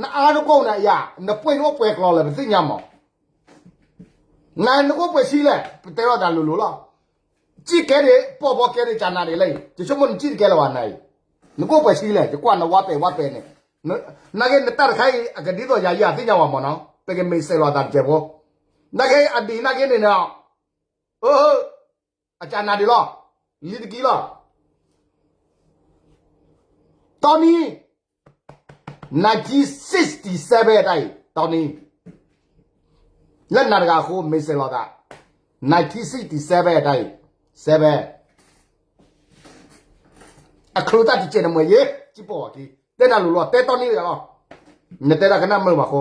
နအါတကိၣ်န့ၣ်ယၤ နပှ့ၢ်နအိၣ်ပှဲၤကျီလၢၤ ပသ့ၣ်ညါမး နနကအိၣ်ပှဲၤဆံလဲၣ် ပတဲထီၣ်တၢ်လိၤလိၤလီၤ. စံၣ်ကဲဒံး ပီၢ်ဘီကဲဒံး ကနၤဒံးလၢအံၤ ယဆိကမိၣ်နစံၣ်တကဲလၢၤဘၣ်နၤအံၤ, နကအိၣ်ပှဲၤဆံလဲၣ် ယကွၢ်နဝါပဲာ်ဝါပဲာ်န့ၣ်, နာ်က့နတၢ်တခါအံၤ အကဒ်သိးယၤယၤသ့ၣ်ညါဝဲမးနီၤ ပကမ့ၢ်စဲးလီၤသးတစဲးဖိ, နာ်က့အဒံးနာ်က့န့ၣ်နီၤ, အကနၤဒံးလီၤ, လံတကံလီၤ. တီနံၤ nineteen sixty-seven တၢ်အံၤ တီနံၤ လၢနၤတဂၤအဃိ မ့ၢ်စဲးလီၤသး nineteen sixty-seven တၢ်အံၤ seven အချိတၢ်တစဲးနမွဲၤယဲ စံၣ်ပိာ်အခံ တဲနၤလိၤလီၤ တဲတီနံၤလီၤ, နတဲတၢ်ကနၣ်မုာ်ဘၣ်ဃိ,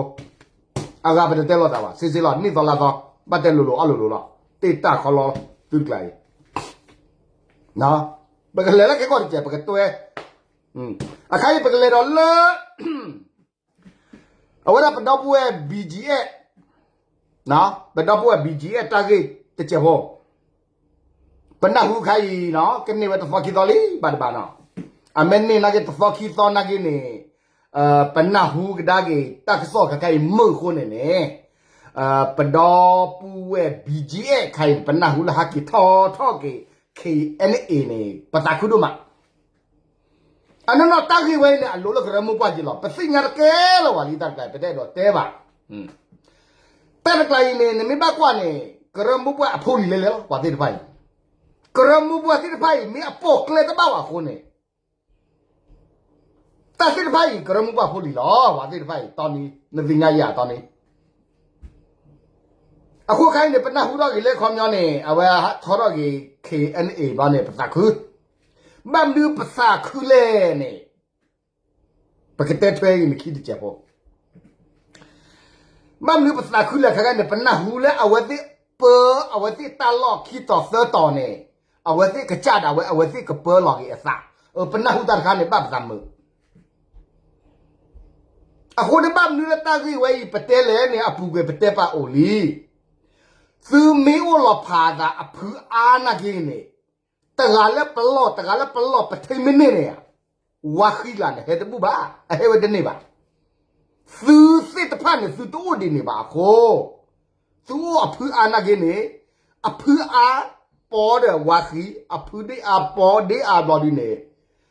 အဂၤပတတဲလိာ်သးဘၣ် စ့စ့လီၤ နံၣ်သီလါသီ ဘၣ်တဲလိၤလိၤအီၣ်လိၤလိၤလီၤ, တ့ၢ်တၢ်ခီလီၤ သုတကျါအံၤ ပကလဲၤလၢခဲကီၢ်တစဲး ပကတွဲ, အခါအံၤပကလဲၤဒီးလၢ အဝဲဒၣ်ပဒီပုၢ်ဝဲၢ် ဘီၣ်ကၠံၣ်အဲး, ပဒီပုၢ်ဝဲၢ် ဘီၣ်ကၠံၣ်အဲး တၢ်ဂ့ၢ်တစဲးဖိ, ပနၢ်ဟူခါအံၤနီၤ ကန့ၢ်ဝဲတသီခံသီလံ ဘၣ်တဘၣ်နီၤ, အမ့ၢ်န့ၢ်နာ်က့တသီခံသီနာ်က့န့ၣ်, ပနၢ်ဟူကဒါက့ၤ တၢ်ကစီၣ်ခါခါအံၤမုာ်အဃိန့ၣ်န့ၣ်, ပဒီပုၢ်ဝဲၢ် ဘီၣ်ကၠံၣ်အဲး ခါအံၤန့ၣ် ပနၢ်ဟူလၢဟဲက့ၤထီၣ်ထီၣ်က့ၤ ခ့ၣ်အဲၣ်အဲၣ်န့ၣ် ပသးခုဒိၣ်မး အနီၢ်နီၢ်တၢ်ဂ့ၢ်ဝဲအံၤန့ၣ် အလိၤလၢကရၢမိၢ်ပှၢ်က့ၤလီၤ. ပသ့ၣ်ညါတကဲလၢၤဝဲလံ တၢ်တကျါအံၤ ပတအဲၣ်ဒိးတဲဘၣ်. တၢ်တကျါအံၤန့ၣ် နမ့ၢ်ဘၣ်ကွၢ်န့ၣ် ကရၢမိၢ်ပှၢ်အဖိလံၤလဲၣ်လဲၣ်လီၤ ပှၤသ့ၣ်တဖၣ်အံၤ, ကရၢမိၢ်ပှၢ်သ့ၣ်တဖၣ်အံၤ မ့ၢ်အပိာ်ကျဲတဘၣ်ဘၣ်အဃိန့ၣ် တၢ်သ့ၣ်တဖၣ်အံၤ ကရၢမိၢ်ပှၢ်ဖိလံၤလီၤ. ပှၤသ့ၣ်တဖၣ်အံၤ တီနံၤ နသ့ၣ်ညါယၤတီနံၤ အဃိခါအံၤန့ၣ် ပနၢ်ဟူထီၣ်က့ၤလၢခီပညီန့ၣ် အဝဲထီထီၣ်က့ၤ ခ့ၣ်အဲၣ်အဲၣ် ဘျီန့ၣ် ပသးခု, ဘၣ်မနုၤပသးခုလဲၣ်န့ၣ် ပကတဲထွဲအံၤန့ၣ်ခံတစဲးဖိ ဘၣ်မနုၤပသးခုလဲၣ်ခဲကဲန့ၣ် ပနၢ်ဟူလၢအဝဲသ့ၣ်ပၢ အဝဲသ့ၣ်တၢ်လီၢ်ခံတီၤသၢတီၤန့ၣ် အဝဲသ့ၣ်ကစၢ်ဒၣ်ဝဲ အဝဲသ့ၣ်ကပၢလီၤက့ၤအသး, ပနၢ်ဟူတၢ်တခါန့ၣ် ဘၣ်ပသးမုာ် အဃိန့ၣ်ဘၣ်မနုၤလၢတၢ်ဂ့ၢ်ဝဲအံၤ ပတဲလဲၣ်န့ၣ် အပူၤကွံာ်ပတဲပာ်အိၣ်လံ. သုမ့ၢ်အိၣ်လီၤဖးသးအဖုအါနာ်က့န့ၣ် တဂၤလၢပလီၢ် တဂၤလၢပလီၢ် ပထံမ့ၢ်န့ၢ်န့ၣ် ဝါဃံလၤန့ၣ် ဟဲတဘူၣ်ဘၣ်, အဟဲဝဲတန့ၢ်ဘၣ်. သုသ့ၣ်တဖၣ်န့ၣ် သုတအိၣ်ဒံးန့ၣ်ဘၣ်အဃိ သုအိၣ်အဖုအါနာ်က့န့ၣ် အဖုအါပီဒီးဝါဃံ အဖုဒ့ၣ်အါပီဒ့ၣ်အါဘျီဒ်န့ၣ်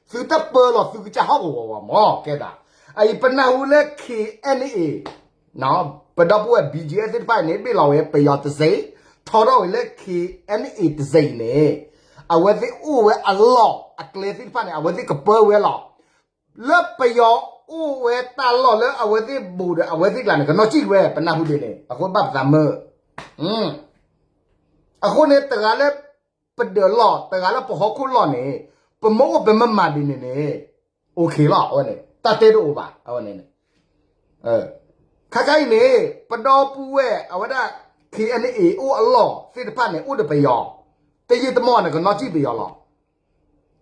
သုတပၢလီၤသုကစၢ်ဟီၣ်ကဝီၤဝဲမၢ် ကဲသး. အအံၤပနၢ်ဟူလၢ ခ့ၣ်အဲၣ်အဲၣ် ပဒီပုၢ်ဝဲၢ် ဘီၣ်ကၠံၣ်အဲၣ် သ့ၣ်တဖၣ်န့ၣ် ဘ့ၣ်လီၤဝဲပယီၤတစဲး, ထီထီၣ်ဝဲလၢ ခ့ၣ်အဲၣ်အဲၣ် တစဲးအံၤန့ၣ် အဝဲသ့ၣ်အိၣ်ဝဲအလီၢ်အကျဲသ့ၣ်တဖၣ်န့ၣ် အဝဲသ့ၣ်ကပၢဝဲလီၤ. လၢပယီၤအိၣ်ဝဲတၢ်လီၢ်လၢအဝဲသ့ၣ်ဘူးဒီး အဝဲသ့ၣ်ကျါန့ၣ် ကနီၣ်စံၣ်ဝဲ ပနၢ်ဟူဒ်န့ၣ် အဃိဘၣ်ပသးမုာ် အဃိန့ၣ် တဂၤလၢပဒၢးလီၢ် တဂၤလၢပဟီၣ်ခိၣ်လီၢ်န့ၣ် ပမ့ၢ်အိၣ်ပမ့ၢ်မၤဒ်န့ၣ်န့ၣ် OK လီၤ အဝဲန့ၣ် တၢ်တဲတအိၣ်ဘၣ် အဝဲန့ၣ် ခါခါအံၤန့ၣ် ပဒီပုၢ်ဝဲၢ် အဝဲဒၣ် ခ့ၣ်အဲၣ်အဲၣ် အိၣ်အလီၢ်သ့ၣ်တဖၣ်န့ၣ် အိၣ်ဒီးပယီၤ တယံာ်တမီၢ်န့ၣ် ကနီၣ်စံၣ်ပယီၤလီၤ.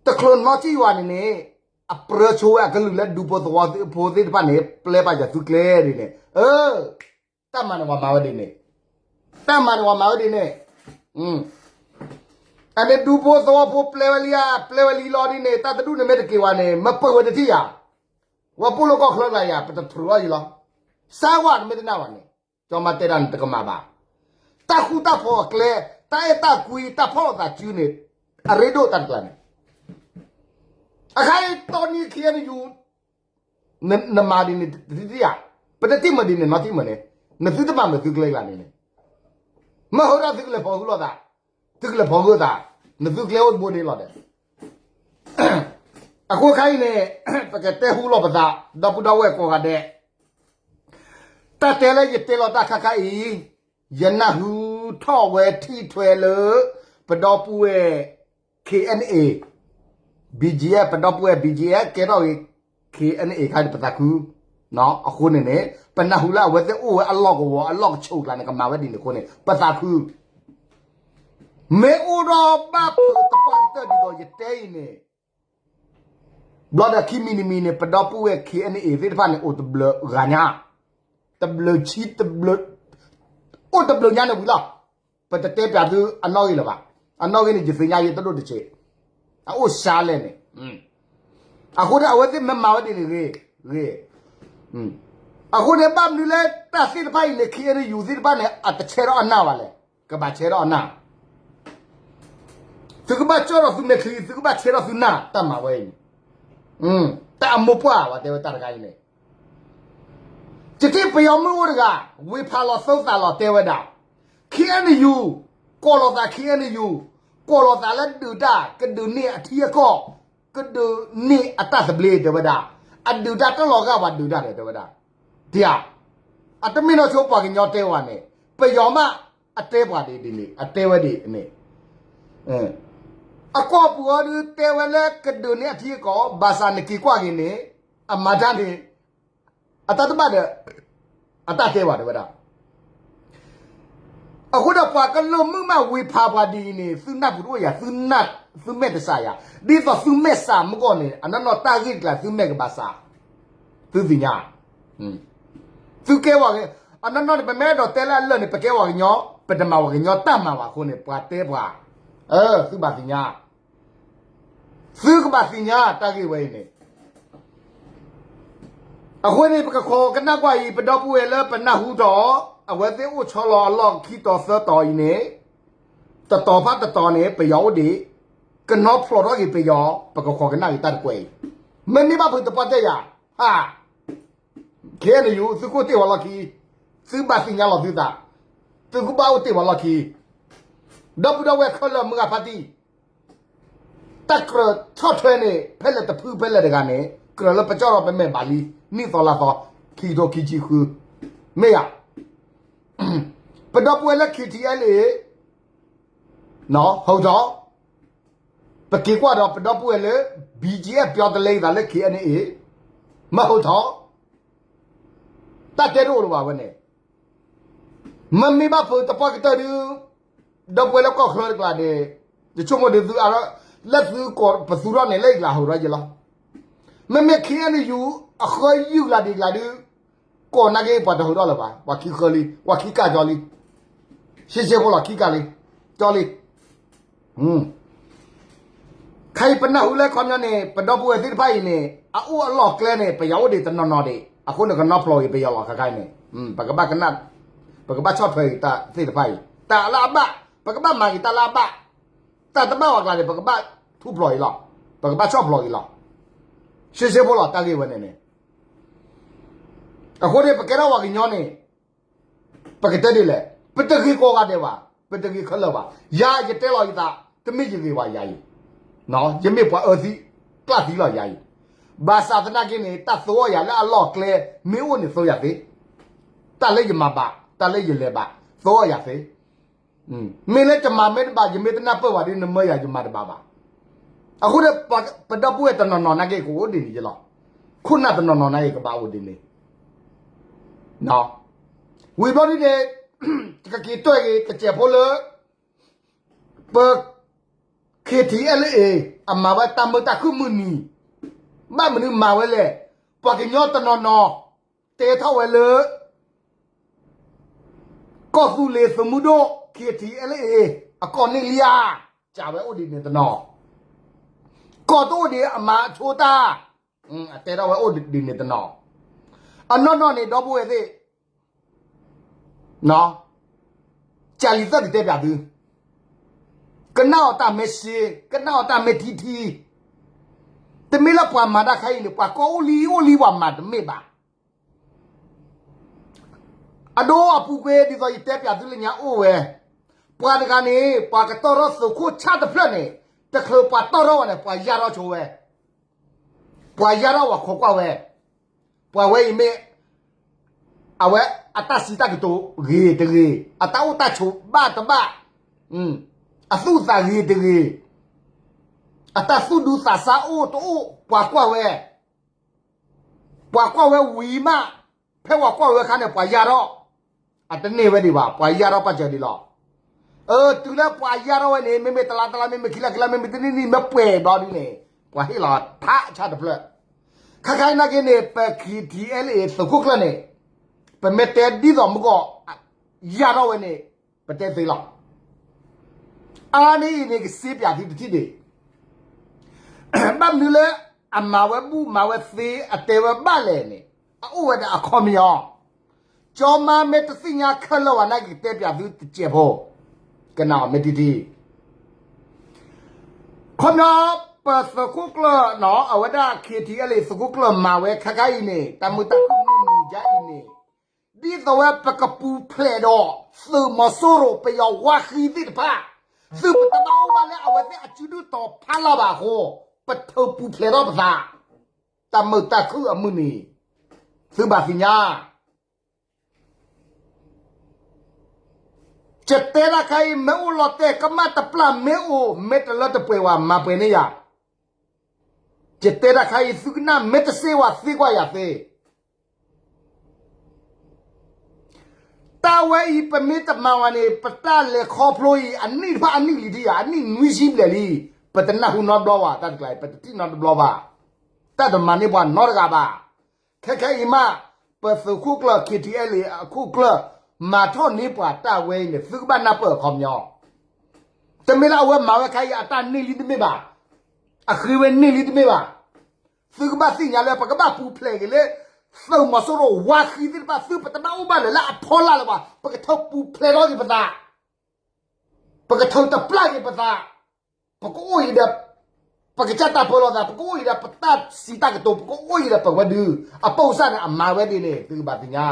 တချုးနီၣ်စံၣ်ယွၤန့ၣ်န့ၣ် အပြၢဆိဝဲအကလုၢ်လၢဒူဖိသဝီဖိသ့ၣ်တဖၣ်န့ၣ် ပျဲပာ်ယၤသုကျဲဒ်န့ၣ် တၢ်မၤန့ၣ်ပှၤမၤဝဲဒ်န့ၣ် တၢ်မၤန့ၣ်ပှၤမၤဝဲဒ်န့ၣ် အန့ၣ်ဒူဖိသဝီဖိပျဲဝဲလံဧါ ပျဲဝဲလံလီၤဒ်န့ၣ် တၢ်တဒူၣ်န့ၣ်မ့ၢ်တက့ၤဝဲန့ၣ် မ့ၢ်ပၢၢ်ဝဲတထံၣ်ယၤ ဝဲပိၢ်လိာ်ကီၢ်ချၢကျါယၤ ပတထြူးအီၤယံၤလီၤ စါဝါတမ့ၢ်တနာ်ဘၣ်န့ၣ် ကၠီမၤတဲဒၣ်န့ၣ်တကမၣ်ဘၣ် တၢ်ဃူတၢ်ဖိးအကျဲ တၢ်အဲၣ်တၢ်ကွံ တၢ်ဖီၣ်လိာ်သးစုန့ၣ် အရ့ဒိၣ်တၢ်တကျါန့ၣ် အခါအံၤတီနံၤခံဂၤန့ၣ်ယူၤ နမၤဒ်န့ၣ်တထံၣ်ဧါ ပတထံၣ်မုာ်ဒ်န့ၣ် နီၣ်ထံၣ်မုာ်န့ၣ် နသုတမၤမုာ်သုကျဲကျါန့ၣ်န့ၣ် မ့ၢ်ဟိဒၣ်သုကလဲၤဖီၣ်ဟုလိာ်သး သုကလဲၤဖီၣ်ဟုသး နသုကျဲအိၣ်တဘိဒ်လီၤဒီး အဃိခါအံၤန့ၣ် ပကတဲဟူလိာ်ပသး ဒီပုၢ်ဒီဝဲၢ်ကိးဂၤဒဲး တၢ်တဲလၢယတဲလီၤတၢ်ခါခါအံၤ ယနၢ်ဟူထီၣ်ဝဲထံၣ်ထွဲလၢ ပဒီပုၢ်ဝဲၢ် ခ့ၣ်အဲၣ်အဲၣ် ဘီၣ်ကၠံၣ်အဲၣ် ပဒီပုၢ်ဝဲၢ် ဘီၣ်ကၠံၣ်အဲၣ် ကဲထီၣ်ဂ့ၤ ခ့ၣ်အဲၣ်အဲၣ် ခါန့ၣ် ပသးခု အဃိန့ၣ်န့ၣ် ပနၢ်ဟူလၢအဝဲသ့ၣ်အိၣ်ဝဲအလီၢ်ကဝီၤအလီၢ်ကဆိးကျါန့ၣ် ကမၤဝဲဒ်န့ၣ်အဃိန့ၣ် ပသးခု မ့ၢ်အိၣ်ဒီးဘၣ်ဖုးသပှၢ်ကတၢၢ်ဒ်သိးယတဲအံၤန့ၣ်, ဘျီဒီးခံမံၤတမံၤန့ၣ် ပဒီပုၢ်ဝဲၢ် ခ့ၣ်အဲၣ်အဲၣ်အ့ၣ် သ့ၣ်တဖၣ်န့ၣ် အိၣ်တဘျုးဂၤညါ, တဘျုးဆံတဘျုး, အိၣ်တဘျုးညါန့ၣ်ဝံၤလီၤ. ပတတဲပၠးသုအနီၣ်ဂံၢ်လၢၤဘၣ်. အနီၣ်ဂံၢ်န့ၣ် ယသ့ၣ်ညါယတဒိၣ်တဆံး, အအိၣ်စှၤလဲၣ်န့ၣ်. အဃိန့ၣ် အဝဲသ့ၣ်မ့ၢ်မၤဝဲဒ်န့ၣ်ဂ့ၤ, ဂ့ၤ. အဃိန့ၣ် ဘၣ်မနုၤလၢတၢ်သ့ၣ်တဖၣ်အံၤန့ၣ် ခ့ၣ်အဲၣ်အဲၣ်ယူၣ် သ့ၣ်တဖၣ်န့ၣ် အတဆဲးထီၣ်အနၢ်ဘၣ်လဲၣ်, ကဘၣ်ဆဲးထီၣ်အနၢ်. သုကဘၣ်ကၠီၣ်ထီၣ်သုမဲာ်ချံ, သုကဘၣ်ဆဲးထီၣ်သုနၢ်, တၢ်မၤဝဲအံၤန့ၣ်, တၢ်အမိၢ်ပှၢ်ဝဲတဲဝဲတၢ်တခါအံၤန့ၣ်, ယထံၣ်ပယီၤမုၣ်အိၣ်တဂၤ, ဝ့ၤဖးလီၤသီသးလီၤတဲဝဲဒၣ်, ခ့ၣ်အဲၣ်အဲၣ်ယူၣ်, ကိးလီၤသး ခ့ၣ်အဲၣ်အဲၣ်ယူၣ်, ကိးလီၤသးလၢဒုးတၢ် ကဒုးန့ၢ်အထံအကီၢ်, ကဒုးန့ၢ်အတၢ်သဘျ့တဲဝဲဒၣ်, အဒုးတၢ်တလီၤဂာ်ပှၤဒုးတၢ်ဒီးတဲဝဲဒၣ်, တယၤ, အတမ့ၢ်နီၢ်ဆိပှၤကညီတဲဝဲန့ၣ်, ပယီၤမး အတဲပှၤဒ်န့ၣ်, အတဲဝဲဒ်န့ၣ် အကီၢ်ပူၤအီၤဒုးတဲဝဲလၢကဒုးန့ၢ်အထံအကီၢ်, ဘၣ်ဆၣ်နက့ၤကွၢ်က့ၤန့ၣ်, အမၤတၢ်န့ၣ်, အတၢ်တဘၣ်ဒီး, အတၢ်တဲဝဲတဲဝဲဒၣ်. အဃိဒီးပှၤကလုာ်မုၣ်မးဝ့ၤဖးပှၤဒ်အံၤန့ၣ် သုနၢ်ပူၤတအိၣ်ယၤ, သုမဲာ်တစးယၤ, ဒ်သိးသုမဲာ်စးမုၢ်ဂီၢ်န့ၣ် အနီၢ်နီၢ်တၢ်ဂ့ၢ်တကျါသုမဲာ်ကဘၣ်စး, သုသ့ၣ်ညါ သုကဲဝဲ, အနီၢ်နီၢ်န့ၣ် ပမ့ၢ်အဲၣ်ဒိးတဲလၢအလၢၢ်န့ၣ် ပကဲဝဲကညီ, ပတမၤဝဲကညီတၢ်မၤဘၣ်အဃိန့ၣ် ပှၤတဲပှၤ, သုဘၣ်သ့ၣ်ညါ, သုကဘၣ်သ့ၣ်ညါတၢ်ဂ့ၢ်ဝဲအံၤန့ၣ်. အဃိန့ၣ် ပကခိးကနၣ်ကွၢ်အံၤ ပဒီပုၢ်ဝဲၢ်လၢပနၢ်ဟူထီၣ်, အဝဲသ့ၣ်အိၣ်ဆီလီၤအလီၢ်ခံတီၤသၢတီၤအံၤန့ၣ်, တတီၤဖးတတီၤန့ၣ် ပယီၤအိၣ်ဒံး, ကနီဖျိးထီၣ်က့ၤပယီၤ, ပကခိးကနၣ်က့ၤတၢ်တကွဲးအံၤ, မ့မ့ၢ်ဘၣ်ဖုးသပှၢ်တၢၢ်ယၤ, ဟါ ခ့ၣ်အဲၣ်ယူၣ် သုကအိၣ်တ့ၢ်ဝဲလီၢ်ခံ, သုဘၣ်သ့ၣ်ညါလီၤသုသး, သုကဘၣ်အိၣ်တ့ၢ်ဝဲလီၢ်ခံ, ဒီပုၢ်ဒီဝဲၢ်ခဲလၢာ်မုၢ်ဂၤဖါတံၢ်, တၢ်ကြၢးဆီၣ်ထွဲန့ၣ် ဖဲလဲၣ်တဖုဖဲလဲၣ်တဂၤန့ၣ် ကြၢးလၢပကၠီၣ်ထီၣ်ပမဲာ်ဘၣ်လံ, နံၣ်သီလါသီ, ခံကထိခံဆံဃု, မ့ၢ်ဧါ, ပဒီပုၢ်ဝဲၢ်လၢ ခ့ၣ်ထံၣ်အဲလ်အ့ၣ် ဟီၣ်ထီၣ်, ပက့ၤကွၢ်ဒီးပဒီပုၢ်ဝဲၢ်လၢ ဘံၣ်ကၠံၣ်အဲၣ် ပျီတလဲသးလၢ ခ့ၣ်အဲၣ်အဲၣ်အ့ၣ်, မ့ၢ်ဟီၣ်ထီၣ်, တၢ်တဲတအိၣ်လၢၤဘၣ်ဝဲန့ၣ်, မ့မ့ၢ်ဘၣ်ဖုးသပှၢ်ကတၢၢ်ဒုး, ဒီပုၢ်ဝဲၢ်လၢကီၢ်ချၢတကျါန့ၣ်, ယဆိကမိၣ်ဒ်သုအါ, လၢသုကိးပသူထီၣ်န့ၣ် လၢယကျါဟီၣ်ထီၣ်ယဲလီၤ, မ့မ့ၢ် ခ့ၣ်အဲၣ်ယူၣ် အဃၢယုၢ်ကျါဒ်ကျါဒုး, ကိးနာ်က့ပှၤတဟီၣ်ထီၣ်လၢၤဘၣ်, ပှၤခံဃၢလံ, ပှၤခံကၢ်ကၠီလံ, ရှဲရှဲဖိလီၤ ခံကၢ်လံ, ကၠီလံ ခါအံၤပနၢ်ဟူလၢခီပညီန့ၣ် ပဒီပုၢ်ဝဲၢ်သ့ၣ်တဖၣ်အံၤန့ၣ် အအိၣ်အလီၢ်အကျဲန့ၣ် ပယီၤအိၣ်ဒံးတနီၤနီၤဒံး, အဃိန့ၣ်ကနီဖျိးက့ၤပယီၤလီၤခါခါအံၤန့ၣ်, ပကဘၣ်ကနၣ်, ပကဘၣ်ဆီၣ်ထွဲက့ၤတၢ်သ့ၣ်တဖၣ်အံၤ, တၢ်လၢအဘၣ်ပကဘၣ်မၤက့ၤတၢ်လၢအဘၣ်, တၢ်တဘၣ်ဝဲကျါန့ၣ် ပကဘၣ်ထူဖျိးအံၤလီၤ, ပကဘၣ်ဆီၣ်ဖျိးအံၤလီၤ, ရှဲရှဲဖိလီၤ တၢ်ဂ့ၢ်ဝဲန့ၣ်န့ၣ် အဃိန့ၣ် ပကဲထီၣ်ပှၤကညီန့ၣ်, ပကတဲဒ်လဲၣ်, ပတဂ့ၤကိးဂၤဒဲးဘၣ်, ပတဂ့ၤခဲလၢာ်ဘၣ်, ယၤယတဲလီၤယသး, တမ့ၢ်ယဂ့ၤဘၣ်ယၤအံၤ, ယမ့ၢ်ပှၤအၢသံ, ကျၢ်သံလီၤယၤအံၤ, ဘၣ်ဆၣ်သနာ်က့န့ၣ် တၢ်သိအီၤယၤလၢအလီၢ်အကျဲ, မ့ၢ်အိၣ်န့ၣ်သိယၤသ့, တၢ်လၢယမၤဘၣ်, တၢ်လၢယလဲၤဘၣ်, သိအီၤယၤသ့ မ့ၢ်လၢတမၤမ့ၢ်တဘၣ်, ယမ့ၢ်တနၢ်ပၢၢ်ဘၣ်ဒီး နမၢယၤယမၤတဘၣ်ဘၣ်, အဃိန့ၣ် ပဒီပုၢ်ဝဲၢ်တနီၤနီၤနာ်က့ကအိၣ်ဒ်န့ၣ်ယလီၤ, ခိၣ်နၢ်တနီၤနီၤနာ်က့ကဘၣ်အိၣ်ဒ်န့ၣ်, ဝံၤဘျီဒ်န့ၣ်, ကက့ၤတွဲၢ်က့ၤတစဲးဖိလၢ ပ ခ့ၣ်ထံၣ်အဲလ်အ့ၣ် အမၤဝဲတၢ်မုာ်တၢ်ခုၣ်မုၢ်နံၤ, ဘၣ်မနုၤမၤဝဲလဲၣ်, ပှၤကညီတနီၤနီၤ တဲထီၣ်ဝဲလၢ ကီၢ်သူလ့ၤသုးမုၢ်ဒိၣ် ခ့ၣ်ထံၣ်အဲလ်အ့ၣ် အကီၢ်န့ၣ်လံဧါ, စံးဝဲအိၣ်ဒ်န့ၣ်တနီၤ, ကီၢ်တအိၣ်ဒံးအမၤအဆိတၢ်, အတဲထီၣ်ဝဲအိၣ်ဒ်န့ၣ်တနီၤ, အနီၢ်နီၢ်န့ၣ် ဒီပုၢ်ဝဲၢ်သ့ၣ် ကၢ်လံၤသၢၣ်ကတဲပၠးသု, ကနၣ်အီၤတၢ်မ့ၢ်စ့, ကနၣ်အီၤတၢ်မ့ၢ်ထံထံ, တမ့ၢ်လၢပှၤမၤတၢ်ခဲအံၤန့ၣ် ပှၤကီၢ်အိၣ်လံအိၣ်လံပှၤမၤတမ့ၢ်ဘၣ်. အဒိအပူၤကွံာ်ဒ်သိးယတဲပၠးသုလၢညါအိၣ်ဝဲ, ပှၤတဂၤန့ၣ် ပှၤကတီၢ်ထီၣ်သုးခိၣ်ဆၣ်တဖျၢၣ်န့ၣ်, တချုးပှၤတီၢ်ထီၣ်ဝဲန့ၣ် ပှၤယၢ်ထီၣ်ဆိဝဲ, ပှၤယၢ်ထီၣ်ဝဲခိးကွၢ်ဝဲ, ပှၤဝဲအံၤမ့ၢ် အဝဲအတၢ်စံးတၢ်ကတိၤဂ့ၤတဂ့ၤ, အတၢ်အိၣ်တၢ်ဆိးဘၣ်တဘၣ်, အသူၣ်အသးဂ့ၤတဂ့ၤ, အတၢ်သူၣ်ဒူသးစၢ်အိၣ်တအိၣ် ပှၤကွၢ်ဝဲ, ပှၤကွၢ်ဝဲဝံၤမး, ဖဲပှၤကွၢ်ဝဲအခါန့ၣ် ပှၤယၢ်ထီၣ်, အတန့ၢ်ဝဲဒံးဘၣ် ပှၤယၢ်ထီၣ်ပာ်စၢၤဒံးလီၤ. တုၤလၢပှၤယါထီၣ်ဝဲန့ၣ် မ့မ့ၢ်တလါတလါ မ့မ့ၢ်ခံလါခံလါ မ့မ့ၢ်တနံၣ်နံၣ် မ့ၢ်ပှဲၤဘျီဒုန့ၣ် ပှၤဟ့ၣ်လီၤထးဆါတဖျၢၣ်. ခဲခါအံၤနာ်က့န့ၣ် ပ K T L A သုးခိၣ်ကျၢၢ်န့ၣ် ပမ့ၢ်တဲဒ်သိးမုၢ်ကီၢ် ယါထီၣ်ဝဲန့ၣ် ပတဲသ့လီၤ. အါန့ၢ်အံၤန့ၣ် ကစ့ပၠးသုတထံၣ်ဒံး ဘၣ်မနုၤလၢ အမၤဝဲဘူၣ်မၤဝဲသ့ အတဲဝဲဘၣ်လဲၣ်န့ၣ် အအိၣ်ဝဲဒၣ်အခီပညီ. ကၠီမါမ့ၢ်တသ့ၣ်ညါခဲလၢာ်ဘၣ်နာ်က့ ကတဲပၠးသုတစဲးဖိ ကနၣ်အီၤမ့ၢ်တံၢ်တံၢ် ခီပညီ ပသုးခိၣ်ကျၢၢ်နီၤ အဝဲဒၣ် K T L A သုးခိၣ်ကျၢၢ်မၤဝဲခဲခါအံၤန့ၣ် တၢ်မုာ်တၢ်ခုၣ်မုၢ်နံၤယါအံၤန့ၣ် ဒ်သိးဝဲပကပူၤဖျဲးဒီး သုးမီၤစိရိၤပယီၤဝါဃံသ့ၣ်တဖၣ် သုးပတဘၣ်အိၣ်ဘၣ်လၢအဝဲသ့ၣ်အစုဒုၣ်တီၤဖးလၢ်ဘၣ်အဃိ ပထုးပူၤဖျဲးထီၣ်ပသး တၢ်မုာ်တၢ်ခုၣ်အမုၢ်နံၤ သုဘၣ်သ့ၣ်ညါ ယတဲတၢ်ခါအံၤ မ့ၢ်အိၣ်လီၤတဲာ်ကမၣ်တပျၢ်မ့ၢ်အိၣ် မ့ၢ်တလၢတပှဲၤဝဲ မၤပှဲၤန့ၢ်ယၤ. ယတဲတၢ်ခါအံၤ သုကနၣ်မ့ၢ်တစ့ဝဲသ့ကွၢ်ယၤသ့. တၢ်ဝဲအံၤ ပမ့ၢ်တမၤဝဲန့ၣ် ပတၢ်လဲၤခီဖျိအံၤ အနံၣ်တဖၣ်အနံၣ်လံဒံးဧါ အနံၣ်နွံဆံဘျဲၣ်လံ. ပတနၢ်ဟူနီတဘျီဘၣ် တၢ်တကျါအံၤ ပတထံၣ်နီတဘျီဘၣ်. တၢ်တမၤန့ၢ်ပှၤနီတဂၤဘၣ်. ခဲခဲအံၤမး ပသုးခိၣ်ကျၢၢ် K T L A အခိၣ်ကျၢၢ် မၤထီၣ်န့ၢ်ပှၤတၢ်ဝဲအံၤန့ၣ် သုကဘၣ်နၢ်ပၢၢ်အခီပညီ. တမ့ၢ်လၢအဝဲမၤဝဲခါအံၤ အတၢ်န့ၢ်လံတမ့ၢ်ဘၣ်, အဃ့ဝဲန့ၢ်လံတမ့ၢ်ဘၣ်. သုကဘၣ်သ့ၣ်ညါလၢ ပကဘၣ်ပူၤဖျဲးက့ၤလၢ သုးမီၤစိရိၤဝါဃံသ့ၣ်တဖၣ် သုပတဘၣ်အိၣ်ဘၣ်လၢၤလၢအဖီလာ်လၢၤဘၣ်. ပကထုးပူၤဖျဲးထီၣ်က့ၤပသး, ပကထုးတပျၢ်က့ၤပသး, ပကအိၣ်အံၤဒီး ပကစၢ်တၢ်ပၢလီၤသး, ပကအိၣ်အံၤဒီးပတၢ်စံးတၢ်ကတိၤ, ပကအိၣ်အံၤဒီးပဝဲဒုး, အပိၢ်စၢ်န့ၣ် အမၤဝဲဒ်န့ၣ် သုကဘၣ်သ့ၣ်ညါ.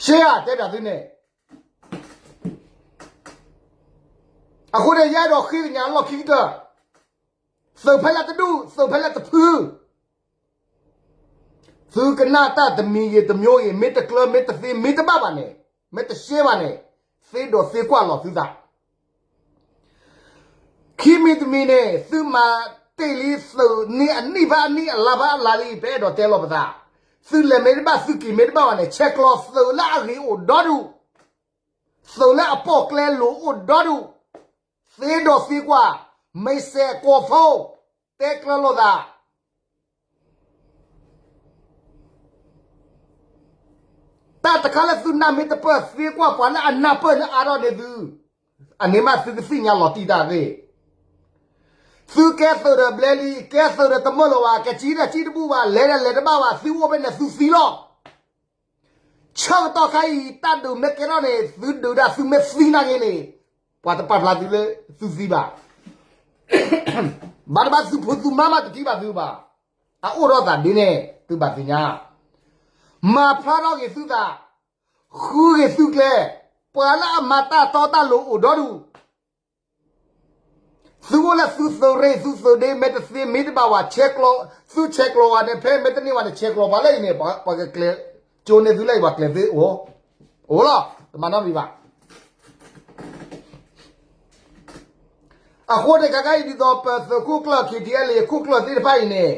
ရှဲဧါ တဲဘၣ်သုန့ၣ် အဃိန့ၣ် ယအဲၣ်ဒိးဃ့ကညးလီၢ်ခံကတၢၢ်, သုးဖဲလဲၣ်တဒူၣ်, သုးဖဲလဲၣ်တဖု, သုကနၣ်တၢ်တမံၤဂ့ၤတမျိုးဂ့ၤ, မ့ၢ်တကျၢၤ မ့ၢ်တသ့ မ့ၢ်တဘၣ်ဘၣ်န့ၣ်, မ့ၢ်တရှဲဘၣ်န့ၣ်, သ့ဒီးသ့ကွၢ်လီၤသုသး. ခံမံၤတမံၤန့ၣ် သုမၤတ့ၢ်လံသုးန့ၢ်အနံၣ်ဘၣ်အနံၣ် အလါဘၣ်အလါလံ, ပအဲၣ်ဒိးတဲလီၤပသး. သုလဲၤမ့ၢ်တဘၣ် သုက့ၤမ့ၢ်တဘၣ်ဘၣ်န့ၣ်, ဆဲးကျိးသုးလၢအဂ့ၤအိၣ်ဒီဒူၣ်, သုးလၢအပိာ်ကျဲလိၤအိၣ်ဒီဒူၣ်, သ့ဒီးသ့ကွၢ်, မ့ၢ်စဲးကိးဖိ, တဲကျၢၤလိာ်သး. တၢ်တခါလၢသုနၢ်မ့ၢ်တပၢၢ် သ့ကွၢ်ပှၤလၢအနၢ်ပၢၢ်လၢအါထီၣ်န့ၣ်သု, အန့ၣ်မးသုကသ့ၣ်ညါလီၤတံၢ်တၢ်ဂ့ၢ်. သုကဲသုးဒီးဘျဲလံ, ကဲသုးဒီးတမၢလီၤဘၣ်, ကစံၣ်ဒီးစံၣ်တဘူၣ်ဘၣ်, လဲၤဒီးလဲၤတဘၣ်ဘၣ်, သုအိၣ်ဖဲန့ၣ်သုသံလီၤ. ဆၢကတီၢ်ခါအံၤ တၢ်ဒုးမ့ၢ်ကဲထီၣ်န့ၣ် သုဒုးဒၣ်သုမ့ၢ်သံနာ်က့န့ၣ်, ပှၤတပာ်ဖျါသုလၢသုသံဘၣ်. ဘၣ်တဘၣ်သုဖိသုမါမးတထံၣ်ဘၣ်သုဘၣ်. အအိၣ်ထီၣ်သးဒ်န့ၣ် သုဘၣ်သ့ၣ်ညါ, မၤဖျါထီၣ်က့ၤသုသး, ဃုက့ၤသုကျဲ, ပှၤလၢအမၤတၢ်တီတၢ်လိၤအိၣ်ဒီဒူၣ်. သုအိၣ်လၢသုသုးရ့ၣ်သုသုးဒ့ မ့ၢ်တသ့မ့ၢ်တဘၣ်ဝဲ ဆဲးကျိး, သုဆဲးကျိးဝဲန့ၣ် ဖဲမ့ၢ်တန့ၢ်ဝဲန့ၣ် ဆဲးကျိးပှၤလၢအံၤန့ၣ် ပှၤကကျဲၤကၠိန့ၢ်သုလၢအံၤ ပှၤကျဲၤသ့အိၣ်, အိၣ်လီၤ, တမၤနီတမံၤဘၣ်. အဃိန့ၣ် ခဲခါအံၤဒ်သိး ပသုးခိၣ်ကျၢၢ် K T L A ခိၣ်ကျၢၢ်သ့ၣ်တဖၣ်အံၤန့ၣ်,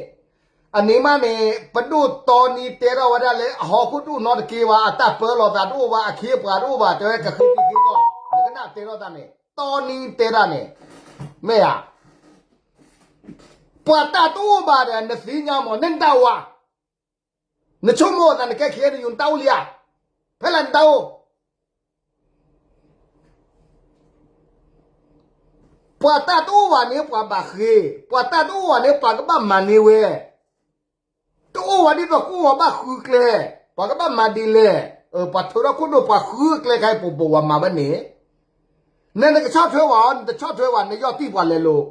အန့ၣ်မးန့ၣ် ပဒိၣ်တီနံၤတဲထီၣ်ဝဲဒၣ်လၢ အဟီၣ်ခိၣ်တအိၣ်နီတက့ၢ်ဘၣ်, အတၢ်ပၢလီၤသးတအိၣ်ဘၣ်, အခ့အပှၤတအိၣ်ဘၣ်, တဲဝဲကဃ့တံၤဃ့ကီၢ်, နကနၣ်တဲထီၣ်တၢ်န့ၣ်, တီနံၤတဲတၢ်န့ၣ်, မ့ၢ်ဧါ. ပှၤတၢ်တအိၣ်ဘၣ်ဒီး နသ့ၣ်ညါမး နတၢ်ဝါ, နဆိကမိၣ်သးနကဲ K N U နတၢ်အိၣ်လံဧါ, ဖဲလဲၣ်နတၢ်အိၣ် ပှၤတၢ်တအိၣ်ဘၣ်န့ၣ် ပှၤဘၣ်ဃ့, ပှၤတၢ်တအိၣ်ဘၣ်န့ၣ် ပှၤကဘၣ်မၤန့ၢ်ဝဲ, တအိၣ်ဘၣ်ဒ်သိးကအိၣ်ဝဲဘၣ်ဃုကျဲ, ပှၤကဘၣ်မၤဒ်လဲၣ်, ပှၤထုးထီၣ်ခိၣ်ဒိၣ်ပှၤဃုကျဲခါအံၤ ပှၤဘိးဝဲမၤဝဲန့ၣ်, နနကဆီၣ်ထွဲဝဲ, နတဆီၣ်ထွဲဝဲ နယီၢ်တံၢ်ပှၤလဲၤလိာ်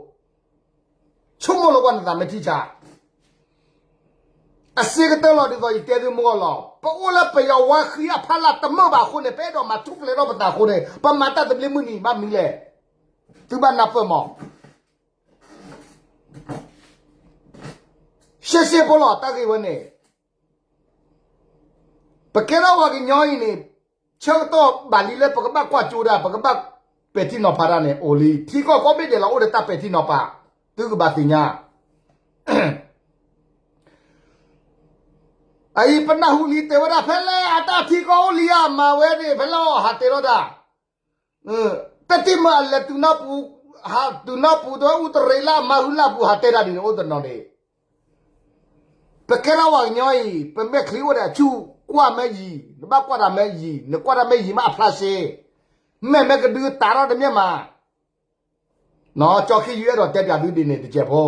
ဆိကမိၣ်လၢပှၤနသးမ့ၢ်ထံဆါ, အစ့ကတၢၢ်လီၤဒ်သိးယတဲသုမုၢ်ဂီၢ်လီၤ. ပအိၣ်လၢပယီၤဝါဃံအဖီလာ်တမၢဘၣ်အဃိန့ၣ် ပအဲၣ်ဒိးမၤထူၣ်ဖျဲးထီၣ်ပသးအဃိန့ၣ် ပမၤတၢ်သဘျ့မုၢ်နံၤဘၣ်မနုၤလဲၣ်. သုဘၣ်နၢ်ပၢၢ်မး ရှဲရှဲဖိလီၤ တၢ်ဂ့ၢ်ဝဲန့ၣ် ပကဲထီၣ်ပှၤကညီအံၤန့ၣ် ဆၢကတီၢ်ဘၣ်လံလၢပကဘၣ်ကွၢ်ကၠိတၢ် ပကဘၣ်ပဲာ်ထံနီၤဖးတၢ်န့ၣ် အိၣ်လံ. ထံကီၢ်ကိးဘ့ၣ်ဒဲးလီၤ အိၣ်ဒီးတၢ်ပဲာ်ထံနီၤဖး, သုကဘၣ်သ့ၣ်ညါ. အအံၤပနၢ်ဟူလံတဲဝဲဒၣ် ဖဲလဲၣ်အတၢ်ထံကီၢ်အိၣ်လံဧါ မၤဝဲန့ၣ် ဖဲလဲၣ်ဟးတဲလီၤတၢ်, တၢ်တံၢ်မ့ၢ်အလဲၤတုၤနၢ်ပူၤ, ဟးတုၤနၢ်ပူၤတဝဲအူတရံးလၢမၤဟုလၢ်ပူၤ ဟးတဲတၢ်ဒ်န့ၣ် အိၣ်တနီၤန့ၣ်, ပကဲထီၣ်ပှၤကညီအံၤ ပမဲာ်ချံအိၣ်ဒီးအဆူၣ် ကွၢ်မ့ၢ်ယံၤ နဘၣ်ကွၢ်တၢ်မ့ၢ်ယံၤ နကွၢ်တၢ်မ့ၢ်ယံၤမ့ၢ်အဖျါရှဲ, မ့ၢ်မ့ၢ်ကဒုးတးထီၣ်တမ့ၢ်မး, ကၠီခံယုအဲၣ်ဒိးတဲပၠးသုဒ်န့ၣ်တစဲးဖိ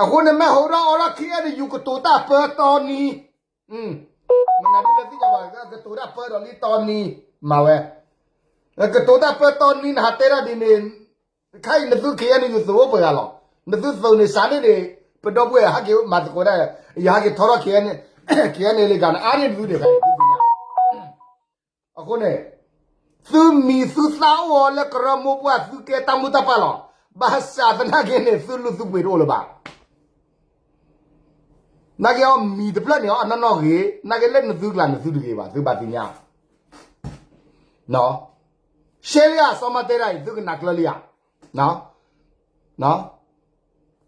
အဃိန့ၣ်မ့ၢ်ဟိထီၣ်အီထီၣ်ခံအဲၣ်ဒိးယူၤကတိၤတၢ်ပၢတီနံၤ, မနုၤဒ်လဲၣ်သ့ၣ်ညါဘၣ် ကတိၤတၢ်ပၢဒီးလံတီနံၤ, မၤဝဲ, ကတိၤတၢ်ပၢတီနံၤ နဟးတဲဒၣ်ဒ်န့ၣ်, ခဲအံၤနသု ခ့ၣ်အဲၣ်ယူၤ သုးအိၣ်ပှဲၤဂၤလီၤ, နသုသုးန့ၣ်စးန့ၣ်န့ၣ်, ပဒီပုၢ်ဝဲၢ်ဟဲက့ၤမၤသကိးဒၣ်, ယဟဲက့ၤထီထီၣ် ခ့ၣ်အဲၣ်လ့ကၤန့ၣ် အါန့ၢ်နသုဒံး ဖဲအံၤသုသ့ၣ်ညါ အဃိန့ၣ်, သုမံၤသုသၣ်အိၣ်အီၤလၢကရၢမိၢ်ပှၢ် သုကျဲတၢ်မုၢ်တၢ်ပၢ်လီၤ. ဘၣ်ဆၣ်သနာ်က့န့ၣ် သုလုၢ်သုပှ့ၤတအိၣ်လၢၤဘၣ်. နာ်က့အီၤမံၤတဖျၢၣ်န့ၣ် အီၤအနီၢ်နီၢ်ဂ့ၤ, နာ်က့လၢနသုကျါန့ၣ် သုတဂ့ၤဘၣ် သုဘၣ်သ့ၣ်ညါ. ရှဲလံဧါ စီၤမၤတဲဒၣ်အံၤ သုကနၣ်ကျၢၤလံဧါ.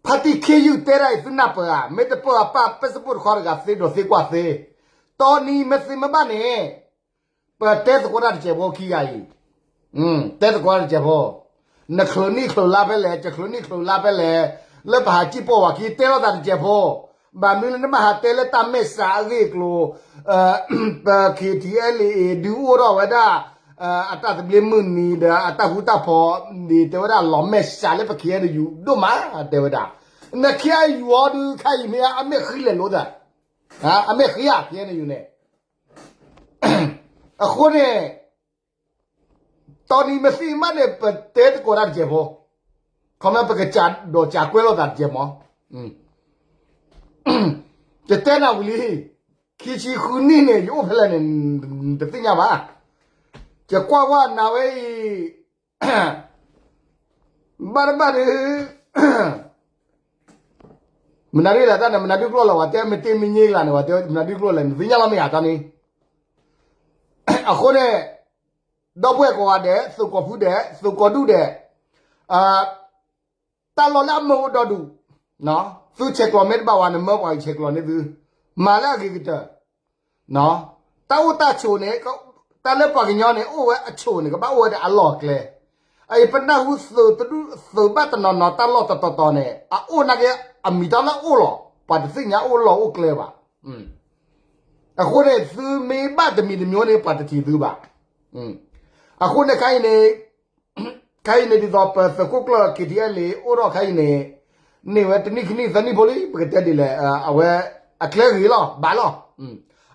ဖါတံၢ်ခ့ယုၢ်တဲဒၣ်အံၤ သုနၢ်ပၢၢ်ဧါ, မ့ၢ်တပၢၢ်အပၢ် ပၢ်စပိၢ်တခီတဂၤသ့ဒီးသ့ကွၢ်သ့, တီနံၤမ့ၢ်သ့မ့ၢ်ဘၣ်န့ၣ်, ပတဲသကိးတၢ်တစဲးဖိခံဂၤအံၤ, တဲသကိးတၢ်တစဲးဖိ, နချုးနံၣ်ချုးလါဖဲလဲၣ်, ယချုးနံၣ်ချုးလါဖဲလဲၣ်, လၢပဟးစံၣ်ပိာ်ဝၤခံ တဲလိာ်သးတစဲးဖိ, ဘၣ်မနုၤလၢနဘၣ်ဟးတဲလၢတၢ်မဲာ်ဆှးအဂ့ၢ်အကျိၤ, ပ ခ့ၣ်ထံၣ်အဲၣ်လ့ၣ်အ့ၣ် ဒုးအိၣ်ထီၣ်ဝဲဒၣ် အတၢ်သဘျ့မုၢ်နံၤဒီး အတၢ်ဃူတၢ်ဖိး, ဒ်တဲဝဲဒၣ်လီၤမဲာ်ဆှးလၢပ ခ့ၣ်အဲၣ်ယူၤ ဒိၣ်မး တဲဝဲဒၣ်, န ခ့ၣ်အဲၣ်ယူၤ အီၤဒုး ခဲအံၤမ့ၢ်အမဲာ်ဃံလဲၣ်လိာ်သး, အမဲာ်ဃံဧါ ခ့ၣ်အဲၣ်ယူၤ န့ၣ် အဃိန့ၣ်, တီနံၤမ့ၢ်သ့မ့ၢ်ဘၣ်န့ၣ် ပတဲသကိးတၢ်တစဲးဖိ, ခီမ့ၢ်ပကစးဒီးစးကွဲလိာ်သးတစဲးမး, ယတဲနၤဝံၤလံ, ခံဆံဃုနံၣ်န့ၣ် ယအိၣ်ဖဲလဲၣ်န့ၣ် တသ့ၣ်ညါဘၣ်, ယကွၢ်ကွၢ်နၤဝဲအံၤ ဘၣ်တဘၣ်ဒီး, မနုၤဒ်လဲၣ်တၢ်န့ၣ် မနုၤဒ်ကျိၣ်လဲၣ် ဝဲတဲမ့ၢ်တ့မ့ၢ်ည့ကလါန့ၣ် ဝဲတဲမနုၤဒ်ကျိၣ်လဲၣ်န့ၣ် သ့ၣ်ညါလီၤမ့ၢ်ဧါတၢ်န့ၣ်, အဃိန့ၣ်, ဒီပုၢ်ဝဲၢ်ကိးဂၤဒဲး သုးကီၢ်ဖုဒဲး သုးကီၢ်ဒူၣ်ဒဲး, တၢ်လီၢ်လၢအမ့ၢ်အိၣ်ဒီဒူၣ်, သုဆဲးကျိးမ့ၢ်တဘၣ်ဝဲန့ၣ် မၢပှၤကဆဲးကျိးန့ၢ်သု, မၤလၢအဂ့ၤကတၢၢ် တၢ်အိၣ်တၢ်ဆိးန့ၣ်, တၢ်လၢပှၤကညီန့ၣ် အိၣ်ဝဲအဆိးန့ၣ် ကဘၣ်အိၣ်ဝဲဒီးအလီၢ်အကျဲ, အအံၤပနၢ်ဟူသုးတဒူၣ်သုးဘၣ်တနီၤနီၤ တၢ်လီၢ်တတီၤတီၤန့ၣ် အအိၣ်နာ်က့ အမံၤတၢ်လၢအိၣ်လီၤ ပှၤတသ့ၣ်ညါအိၣ်လီၢ်အိၣ်ကျဲဘၣ်. အဃိန့ၣ် သုမ့ၢ်ဘၣ်တမံၤတမံၤန့ၣ် ပှၤတထံၣ်သုဘၣ်. အဃိန့ၣ်ခဲအံၤန့ၣ် ခဲအံၤန့ၣ်ဒ်သိးပသုးခိၣ်ကျၢၢ် ခ့ၣ်ထံၣ်အဲၣ်လ့ၣ် အိၣ်ထီၣ်ခဲအံၤန့ၣ်, န့ၢ်ဝဲတနံၣ်ခံနံၣ်သၢနံၣ်ဖိလံ ပကတဲဒ်လဲၣ်, အဝဲအကျဲဂ့ၤလီၤ ဘၣ်လီၤ.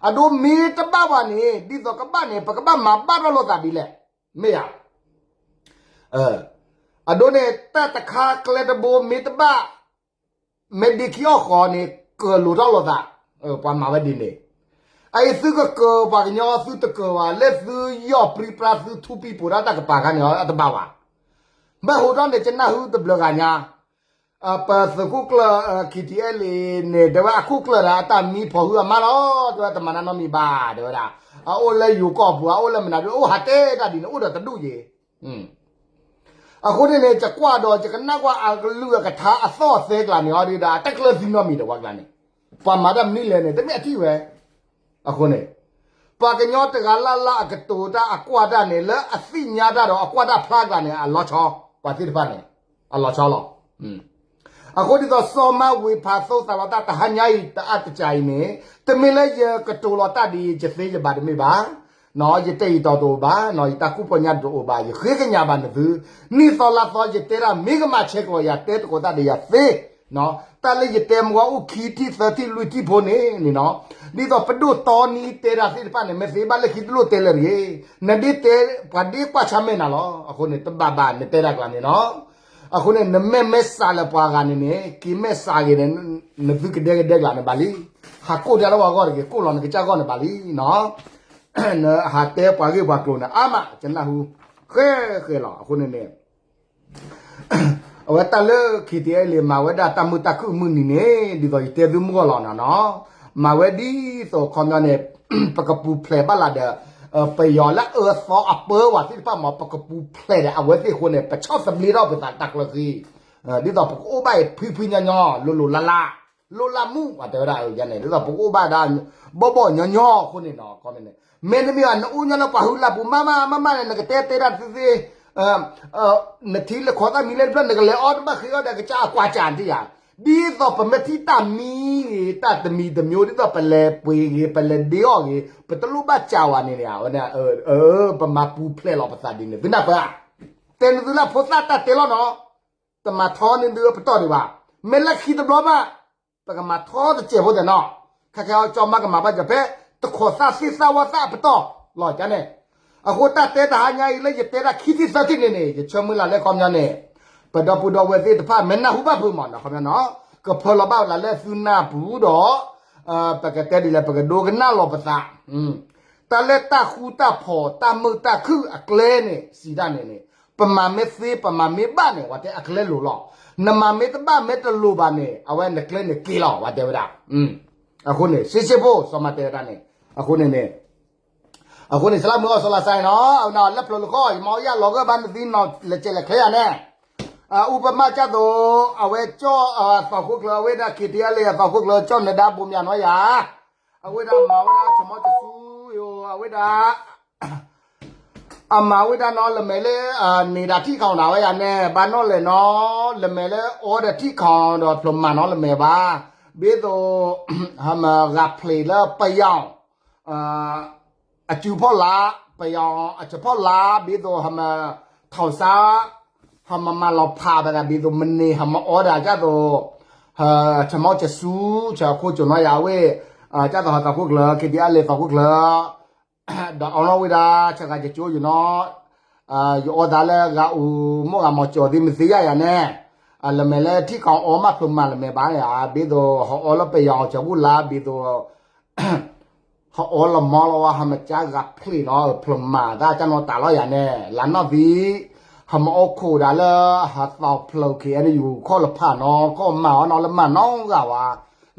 အဒိမ့ၢ်တဘၣ်ဘၣ်န့ၣ် ဒ်သိးကဘၣ်န့ၣ် ပကဘၣ်မၤဘၣ်ထီၣ်လိာ်သးဒ်လဲၣ်, မ့ၢ်ယၤ အဒိန့ၣ် တၢ်တခါကျဲတဘိမ့ၢ်တဘၣ် မ့ၢ်ဒ့ခံအီၣ်ဃီန့ၣ် ကၢၤလိာ်ထီၣ်လိာ်သး, ပှၤမၤဝဲဒ်န့ၣ်, အအံၤသုကကၢၤပှၤကညီသုတကၢၤဘၣ် လၢသုယီၢ်ပြံပြါသုထူပံပိာ်ဒၣ်တၢ်ကပၤခါန့ၣ် အတဘၣ်ဘၣ်. မ့ၢ်ဟိထီၣ်န့ၣ် ကနၢ်ဟူတဘျုးဂၤညါ, ပသုးခိၣ်ကျၢၢ် ခ့ၣ်ထံၣ်အဲၣ်လ့ၣ်န့ၣ် တဲဝဲအခိၣ်ကျၢၢ်ဒီး အတၢ်မံဖီၣ်ဟုအမါလီၤ, တဲဝဲတမၤနၢၤနီတမံၤဘၣ် တဲဝဲဒၣ်, အအိၣ်လၢယိၤကီၢ်ပူၤ အအိၣ်လၢမနုၤဒုး အိၣ်ဟးတဲဒၣ်ဒ်န့ၣ် အိၣ်ဒီးတဒူၣ်ယဲ အဃိန့ၣ်န့ၣ် ယကွၢ်ဒီးယကနၣ်ကွၢ်အကလုၢ်အကထါအသီၣ်အသဲကျါန့ၣ် အီၤဒုးဒီး အတၢ်ကျၢၢ်သံနီတမံၤဒီးပှၤကျါန့ၣ်, ပှၤမၤတၢ်မနုၤလဲၣ်န့ၣ် တမ့ၢ်အထံၣ်ဝဲ. အဃိန့ၣ်, ပှၤကညီတဂၤလၢ်လၢ်အကတိၤတၢ်အကွၢ်တၢ်န့ၣ် လၢအသ့ၣ်ညါတၢ်ဒီးအကွၢ်တၢ်ဖျါကျါန့ၣ် အလီၤဆီ, ပှၤသ့ၣ်တဖၣ်န့ၣ်, အလီၤဆီလီၤ. အဃိဒ်သိးစီၤမၤဝ့ၤဖးသိသးလီၤတၢ်တဟါညါအံၤ တအါတစှၤအံၤန့ၣ်, တမ့ၢ်လၢယကတိၤလီၤတၢ်ဒ်ယသ့ယဘၣ်တမ့ၢ်ဘၣ်, ယတဲအံၤတီတီတအိၣ်ဘၣ်, ယတၢ်ကူၣ်ပီညါတအိၣ်ဘၣ်, ယဃ့ကညးဘၣ်နသု, နံၣ်သီလါသီယတဲတၢ်မ့ၢ်ကမၣ်ဆဲးကျိးယၤ တဲသကိးတၢ်ဒီးယၤသ့, တၢ်လၢယတဲမ့ၢ်ဝဲအိၣ်ခံထံၣ်သၢထံၣ်လွံၢ်ထံၣ်ဖိန့ၣ်န့ၣ်နီၤ, ဒ်သိးပဒိၣ်တီနံၤတဲတၢ်သ့ၣ်တဖၣ်န့ၣ် မ့ၢ်သ့ဘၣ်လၢခံတလိၣ်တဲလၢၤတဂ့ၤ, နဒ်တဲ, ပှၤဒ်ကွၢ်ဆၢၣ်မဲာ်နၤလီၤ, အဃိန့ၣ် တဘၣ်ဘၣ်နတဲတၢ်ကျါန့ၣ်နီၤ. အဃိန့ၣ် နမ့ၢ်မဲာ်ဆှးလၢပှၤဂၤန့ၣ်န့ၣ် က့ၤမဲာ်ဆှးဂ့ၤန့ၣ် နသုကဒဲကဒဲကျါန့ၣ်ဘၣ်လံ, ဟးကိၣ်တၢ်လၢပှၤဂီၢ်တဂ့ၤ, ကိၣ်လီၤနကစၢ်ဂီၢ်န့ၣ်ဘၣ်လံနီၤ. နဟးတဲပှၤဂ့ၢ်ပှၤကျိၤန့ၣ် အါမး ကနၢ်ဟူ, ဃဲဃဲလီၤအဃိန့ၣ်န့ၣ် အဝဲတၢ်လၢ ခ့ၣ်ထံၣ်အဲၣ်လ့ၣ် မၤဝဲဒၣ်တၢ်မုာ်တၢ်ခုၣ်မုၢ်နံၤန့ၣ် ဒ်သိးယတဲသုမုၢ်ဂီၢ်လီၤနီၤနီၤ, မၤဝဲဒ်သိးခီပညီန့ၣ် ပကပူၤဖျဲးဘၣ်လၢဒီး ပယီၤလၢအအၢသီအပၢဝဲသ့ၣ်တဖၣ်မ့ၢ် ပကပူၤဖျဲးဒီးအဝဲသ့ၣ်အဃိန့ၣ် ပဆီၣ်သဘျ့ထီၣ်ပသးတၢ်ကျၢၤဃံ, ဒ်သိးပကအိၣ်ဘၣ်အံၤဖှံဖှံညီညီ လိၤလိၤလါလါ လိၣ်လၢ်မူ ပှၤတဲဝဲဒၣ်အန့ၣ် ဒ်သိးပကအိၣ်ဘၣ်ဒၣ် ဘီၣ်ဘီၣ်ညီညီအဃိန့ၣ်နီၤ မ့တမ့ၢ်ဘၣ် နအိၣ်ညီလၢပှၤဟုလၢ်ပူၤမးမးမးမးန့ၣ် နကတဲတဲဒၣ်သ့သ့ နထံၣ်လဲၤခိးသၣ်မံၤလဲၣ်တဖျၢၣ် နကလဲၤအီၣ်တဘၣ်ဃ့အီၣ်ဒီးကစၢ်အကွၢ်စၢ်တယၤ ဒ်သိးပမ့ၢ်ထံၣ်တၢ်မံဂ့ၤ တၢ်တမံၤတမံၤ ဒ်သိးပလဲၤပှ့ၤဂ့ၤ ပလဲၤဒ့အီၣ်ဂ့ၤ ပတလိၣ်ဘၣ်စၢ်ဝဲန့ၣ်န့ၣ် အဝဲန့ၣ် ပမၤပူၤဖျဲးလီၤပသးဒ်န့ၣ် သုနၢ်ပၢၢ်ဧါ တဲနသုလၢဖိသၣ်တၢ်တဲလီၤနီၤ တမၤထီန့ၢ်ဒုးပတီၢ်ဒံးဘၣ်. မ့ၢ်လၢခံတဘျီဘၣ် ပကမၤထီတစဲးဖိသ့ၣ်နီၤ. ခဲခဲအံၤကၠီမါကမၤဘၣ်ယၤဖဲ တခိးသၣ်သ့ၣ်သၣ်ဝၣ်သၣ်အပတီၢ်လီၤန့ၣ်. အဃိတၢ်တဲတဟါညါအံၤလၢယတဲဒၣ်ခံထံၣ်သၢထံၣ်န့ၣ်န့ၣ် ယဆၢမုၢ်လၢ်လၢခီပညီန့ၣ် ပဒီပုၢ်ဒီဝဲၢ်သ့ၣ်တဖၣ် မ့ၢ်နၢ်ဟူဘၣ်ဖုးမးနီၤ ခီပညီနီၤ ကဖၢလီၤဘၣ်ဝဲလၢသုနၢ်ပူၤဒီး ပကတဲဒ်လဲၣ် ပကဒိကနၣ်လီၤပသး တၢ်လၢတၢ်ဃူတၢ်ဖိး တၢ်မုာ်တၢ်ခုၣ်အကျဲန့ၣ် စံးတၢ်န့ၣ်န့ၣ် ပမၤမ့ၢ်သ့ ပမၤမ့ၢ်ဘၣ်န့ၣ် ဝဲတဲအကျဲလိၤလီၤ. နမၤမ့ၢ်တဘၣ်မ့ၢ်တလိၤဘၣ်န့ၣ် အဝဲနကျဲန့ၣ်က့ၤလီၤ ဝဲတဲဝဲဒၣ်. အဃိန့ၣ် စ့စ့ဖိ စီၤမၤတဲဝဲဒၣ်န့ၣ် အဃိန့ၣ်န့ၣ် အဃိန့ၣ် စလၢမုၢ်အီၣ်စီၤလါစါနီၤ အဝဲလၢဖျိလၢဃီ ယမၤအီၣ်ယၢ်လီၤဂၢၢ်ဘၣ်နသံနီၤ လဲၤကဲလဲၤချ့ယၤန့ၣ် အ ဥပမၣ်ကၢ်သိး အဝဲကၠီၣ်အသီခိၣ်ချၢ အဝဲဒၣ် KTLA အသီခိၣ်ချၢ ကၠီၣ်နဒါဘိမၠးနီၤယၤ အဝဲဒၣ်မၤဝဲဒၣ် ဆမီတစူ အဝဲဒၣ် အမၤဝဲဒၣ်နီၤ လၢမဲာ်လၢ န့ၢ်ဒၣ်ထံၣ်ခီၣ်ဒၣ်ဝဲယၤန့ၣ် ဘၣ်နီၣ်လဲၣ်နီၤ လၢမဲာ်လၢအီဒီးထံၣ်ခီၣ်ဒီးဖျိမၤနီၤ လၢမဲာ်ဘၣ် ဘ့သိး ဟမဂၤဖျ့လၢပယီၤ အစုဖီလာ် ပယီၤအစုဖီလာ် ဘ့သိးဟမ ထီၣ်စါ ဟမမၤလီၤဖးဘၣ်ဒၣ် ဘ့သိးမန့ၢ် ဟမအီဒၣ်ကၢ်သိး ဟ ဆမီကစူ ဆခိၣ်ကၠိနီၤယၤဝဲ ကၢ်သိးဟသီခိၣ်ကျၢၢ် KTLA သီခိၣ်ကျၢၢ် ဒီးအီနီၣ်ဝဲဒၣ် ဆဂၤကၠိယနီၤ ယအီသးလၢဂၤအိၣ် မိၢ်ဂၤမီၤကၠီၤသ့မ့ၢ်သ့ယါယၤန့ၣ် လၢမဲာ်လၢထံၣ်ခီၣ်အီမးဖျိမၤလၢမဲာ်ဘၣ်န့ၣ် ဘ့သိးဟအီလၢပယီၤဆဘူၣ်လါ ဘ့သိး ဟအီလီၤမီလီၤဝဲ ဟမကၢ်ဂၤဖျ့နီၤ ဖျိမၤတၢ်ကၢ်နီတၢ်လီၤယၤန့ၣ် လါနီၣ်သံ ဟမအီခိၣ်ဒၣ်လၢ ဟသီဖျိ KNU ခီၣ်လၢဖးနီၤ ခီၣ်မၤအီနီၤ လၢမၤနီတဂၤဝဲ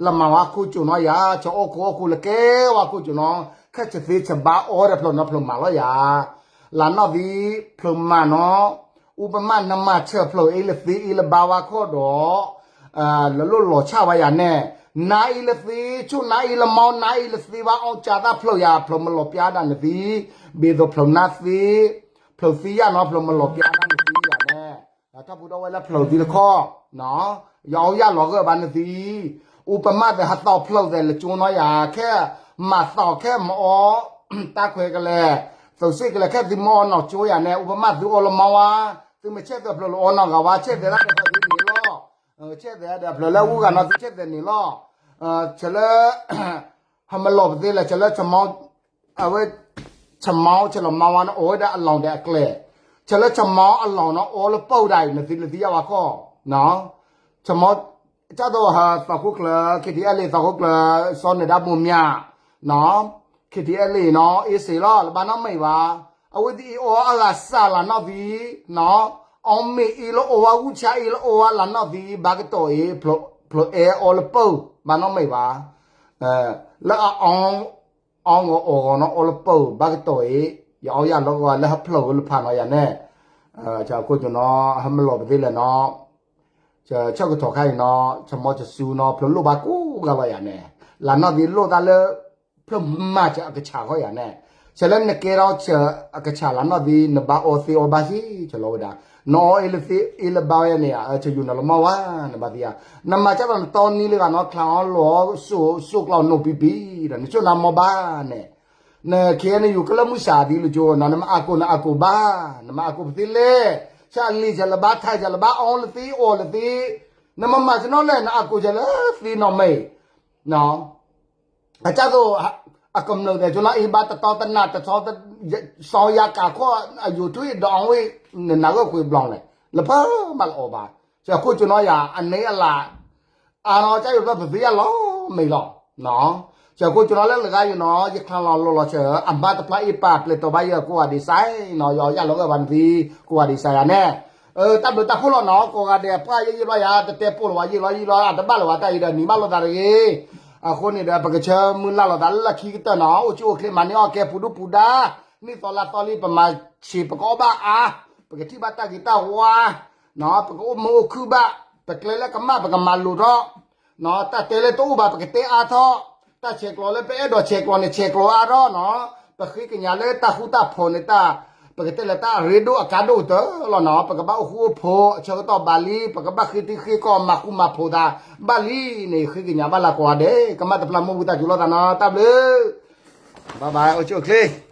လၢမၤဝဲခိၣ်ကၠိနီၤယၤ ဆအိၣ်ခိၣ်အိၣ်ခိၣ်လၢကဲဝဲခိၣ်ကၠိနီၤ ခဲဆသ့ဆဘါအီဒီးဖျိနီၤ ဖျိမၤလီၤယၤ လါနီၣ်သံ ဖျိမၤနီၤ ဥပမၣ်နမၤဆၢဖျိအ့လၢသ့အ့လၢဘါဝဲခီၣ်ဒီး လၢလိၣ်လီၤဆၣ်ဝဲယၤန့ၣ် နါအ့လၢသ့ ဆိၣ်နါအ့လၢမီ နါအ့လၢသ့ဘၣ်အီၣ်ကၢ်သၣ်ဖျိယၤ ဖျိမလီၤပျါဒၣ်နသံ ဘ့သိးဖျိနါသ့ ဖျိသံယါနီၤ ဖျိမလီၤပျါဒၣ်နသံယၤန့ၣ် တၢ်ပူၤဒီးဝဲလၢဖျိသံတခီ ယအီၣ်ယၢ်လီၤဂၢၢ်ဘၣ်နသံ ဥပမၣ်သ့ၣ်ဟသီဖျိသ့ၣ်လၢကၠိနီၤယၤ ခဲမၤသီခဲမၤအီ တၢ်ခွဲးကလဲၤ သုးစ့ၣ်ကလဲၤ ခဲသုမၤအီနီၢ်ကၠိယၤန့ၣ် ဥပမၣ်သုအီလီၤမီဝဲ သုမ့ၢ်ဆဲးသဲးဖျိလၢအီနီၢ်ဂၤဝဲ ဆဲးသဲးဒၣ်ဖျိသ့န့ၣ်လီၤ ဆဲးသဲးဒီးဖျိလၢအူဂၤနီၤ သုဆဲးသဲးန့ၣ်လီၤ ဆဲးလၢ ဟမလီၤပသ့လဲၣ် ဆဲးလၢ အဝဲ ဆမီဆဲးလီၤမီဝဲန့ၣ် အိၣ်ဝဲဒၣ်အလီၢ်ဒီးအကျဲ ဆဲးလၢဆမီအလီၢ်နီၤ အိၣ်လၢပၢၢ်ဒၣ်အံၤ နသံနသံယါဝဲခီ ဆမီ ကၢ်သိးဟသီခိၣ်ကျၢၢ် KTLA သီခိၣ်ကျၢၢ် စီၤနဒါဘိမၠး KTLA နီၤ အ့စ့လီၤ လၢဘၣ်နီၣ်မ့ၢ်ဘၣ် အဝဲသ့ၣ်အံၤအီအဂၤစၢ်လၢနီၣ်သံ အီၣ်မ့ၢ်အ့လၢအီဝဲ ဂူၢ်ဆါအ့လၢအီဝဲလၢနီၣ်သံ ဘၣ်ကတီၢ်အံၤ ဖျိအဲအီလၢပၢၢ် ဘၣ်နီၣ်မ့ၢ်ဘၣ် လၢအအီ အီဂီၤအီဂီၤနီၤ အီလၢပၢၢ် ဘၣ်ကတီၢ်အံၤ ယအီယၢ်လီၤဂီၤလၢဟဖျိးဝဲလၢဖးနီၤယၤန့ၣ် ဆၢခိၣ်ကၠိနီၤ ဟမလီၤပသ့လဲၣ်နီၤ ဆၢကထီၣ်ခါအံၤနီၤ ဆမီဆစူနီၤ ဖျိလိၣ်ဘၣ်ကိးဂၤလီၤယၤန့ၣ် လၢနီၣ်သံလိၣ်သးလၢ ဖျိမၤစၢၤအကဆၣ်ဃီယၤန့ၣ် ဆဲးလၢနကဲထီၣ်ဆၢအကဆၣ်လၢနီၣ်သံ နဘၣ်အီသ့အီဘၣ်စ့ၢ်ကီးလီၤဝဲဒၣ် နအီအ့လၢသ့အ့လၢဘါဝဲန့ၣ် ဆၢယူၢ်နီၤလီၤမီဝဲ နဘၣ်သ့ဧါ နမၤကၢ်သိးနတီနံၤလၢဂၤနီၤ ချါအီလိာ်အီ စိၣ်ကျီၢ်နိၣ်ပံပံ ဒီးနဆိၣ်နါမီဘၣ်န့ၣ် န KNU ကလၢမုၢ်ဆါသံလၢကၠိနီၤ နမၤအကိၣ်နအကိၣ်ဘၣ် နမၤအကိၣ်ပသ့လဲၣ် ဆၣ်လံၤဆၣ်လၢဘါထါဆၣ်လၢဘါအီလၢသ့အီလၢသ့ နမၤမၤကၢ်နီၤလဲၣ် နအကိၣ်ဆၣ်လၢသ့နီၤမ့ၢ် အကၢ်သိး အကမျၢၢ်သ့ၣ်ကၠိနီၤ အံၤဘၣ်တတီတနၢ်တတီ စီၤယၤကးခီၣ် အယိာ်ထွံၣ်ဒီးအဝဲ နနၢ်ဂၢၢ်ဃုာ်ဘျီလဲၣ် လၢပှၤမၤလၢအီၤဘၣ် ဆၢခိၣ်ကၠိနီၤယၤ အန့ၣ်အလၢ အနီၤကၢ်ယိာ်ဖျၢၣ်ပသ့ယါလီၤမ့ၢ်လီၤ ဆၢခိၣ်ကၠိနီၤလၢလၢဂၤယိာ်နီၤ ယချါလီၤလီၤလီၤဆၢ အမါတဖျါအ့ပာ်ပျဲၢ်တီၤဘၣ်ယဲၢ်ကိးဂၤဒံးစဲးနီၤ ယအီၣ်ယၢ်လီၤဂၢၢ်ဘၣ်နသံ ကိးဂၤဒံးစဲးယၤန့ၣ် တၢ်ဘျုးတၢ်ဖှိၣ်လီၤနီၤ ကိးဂၤဒဲးပှၢ်ယဲယံာ်လီၤယၤ တတဲပိာ်လၢၤဝဲယံာ်လီၤယံာ်လီၤ အတဘၣ်လၢၤဝဲတၢ်အံၤဒီးနံၤဘၣ်လိာ်သးတဂ့ၤ အဃိန့ၣ်ဒီး ပကဆၢမုၢ်လၢ်လိာ်သးလၢလၢခံကတၢၢ်နီၤ အိၣ်ဆူၣ်အိၣ်ချ့မၤန့ၢ်အီၣ်ကဲပူၤဒူပူၤဒါ နံၣ်သီလါသီလံ ပမၤဆံးပကအီၣ်ဘၣ်အါ ပကထံၣ်ဘၣ်တၢ်ဂ့ၤတၢ်ဝါ ပကအိၣ်မုာ်အိၣ်ခုၣ်ဘၣ် ပကျဲလၢကမၣ်ပကမၤလိာ်ထီၣ် တၢ်တဲလၢတအိၣ်ဘၣ် ပကတဲအါထီၣ်, တၢ်ဆဲးကျိးလၢပအဲၣ်ဒိးဆဲးကျိးန့ၣ် ဆဲးကျိးအါထီၣ်နီၤ, ပဃ့ကညးလၢတၢ်ဃူတၢ်ဖိးန့ၣ် တၢ် ပကတဲလၢတၢ်အရ့ဒိၣ်အကါဒိၣ်ကတၢၢ်လီၤနီၤ, ပကဘၣ်အိၣ်ဃူအိၣ်ဖိး အဆၢကတီၢ်ဘၣ်လံ, ပကဘၣ်ဃ့တံဃ့ကီၢ် မၤဃူမၤဖိးသးဘၣ်လံန့ၣ် ဃ့ကညးဘၣ်လၢကိးဂၤဒဲး, ကမၣ်တဖျၢၣ် မိၢ်ဝံသးစူၤလိာ်သးနီၤ, တၢ်ဘျုး ဘၣ်ဘၣ် အိၣ်ဆူၣ်အိၣ်ချ့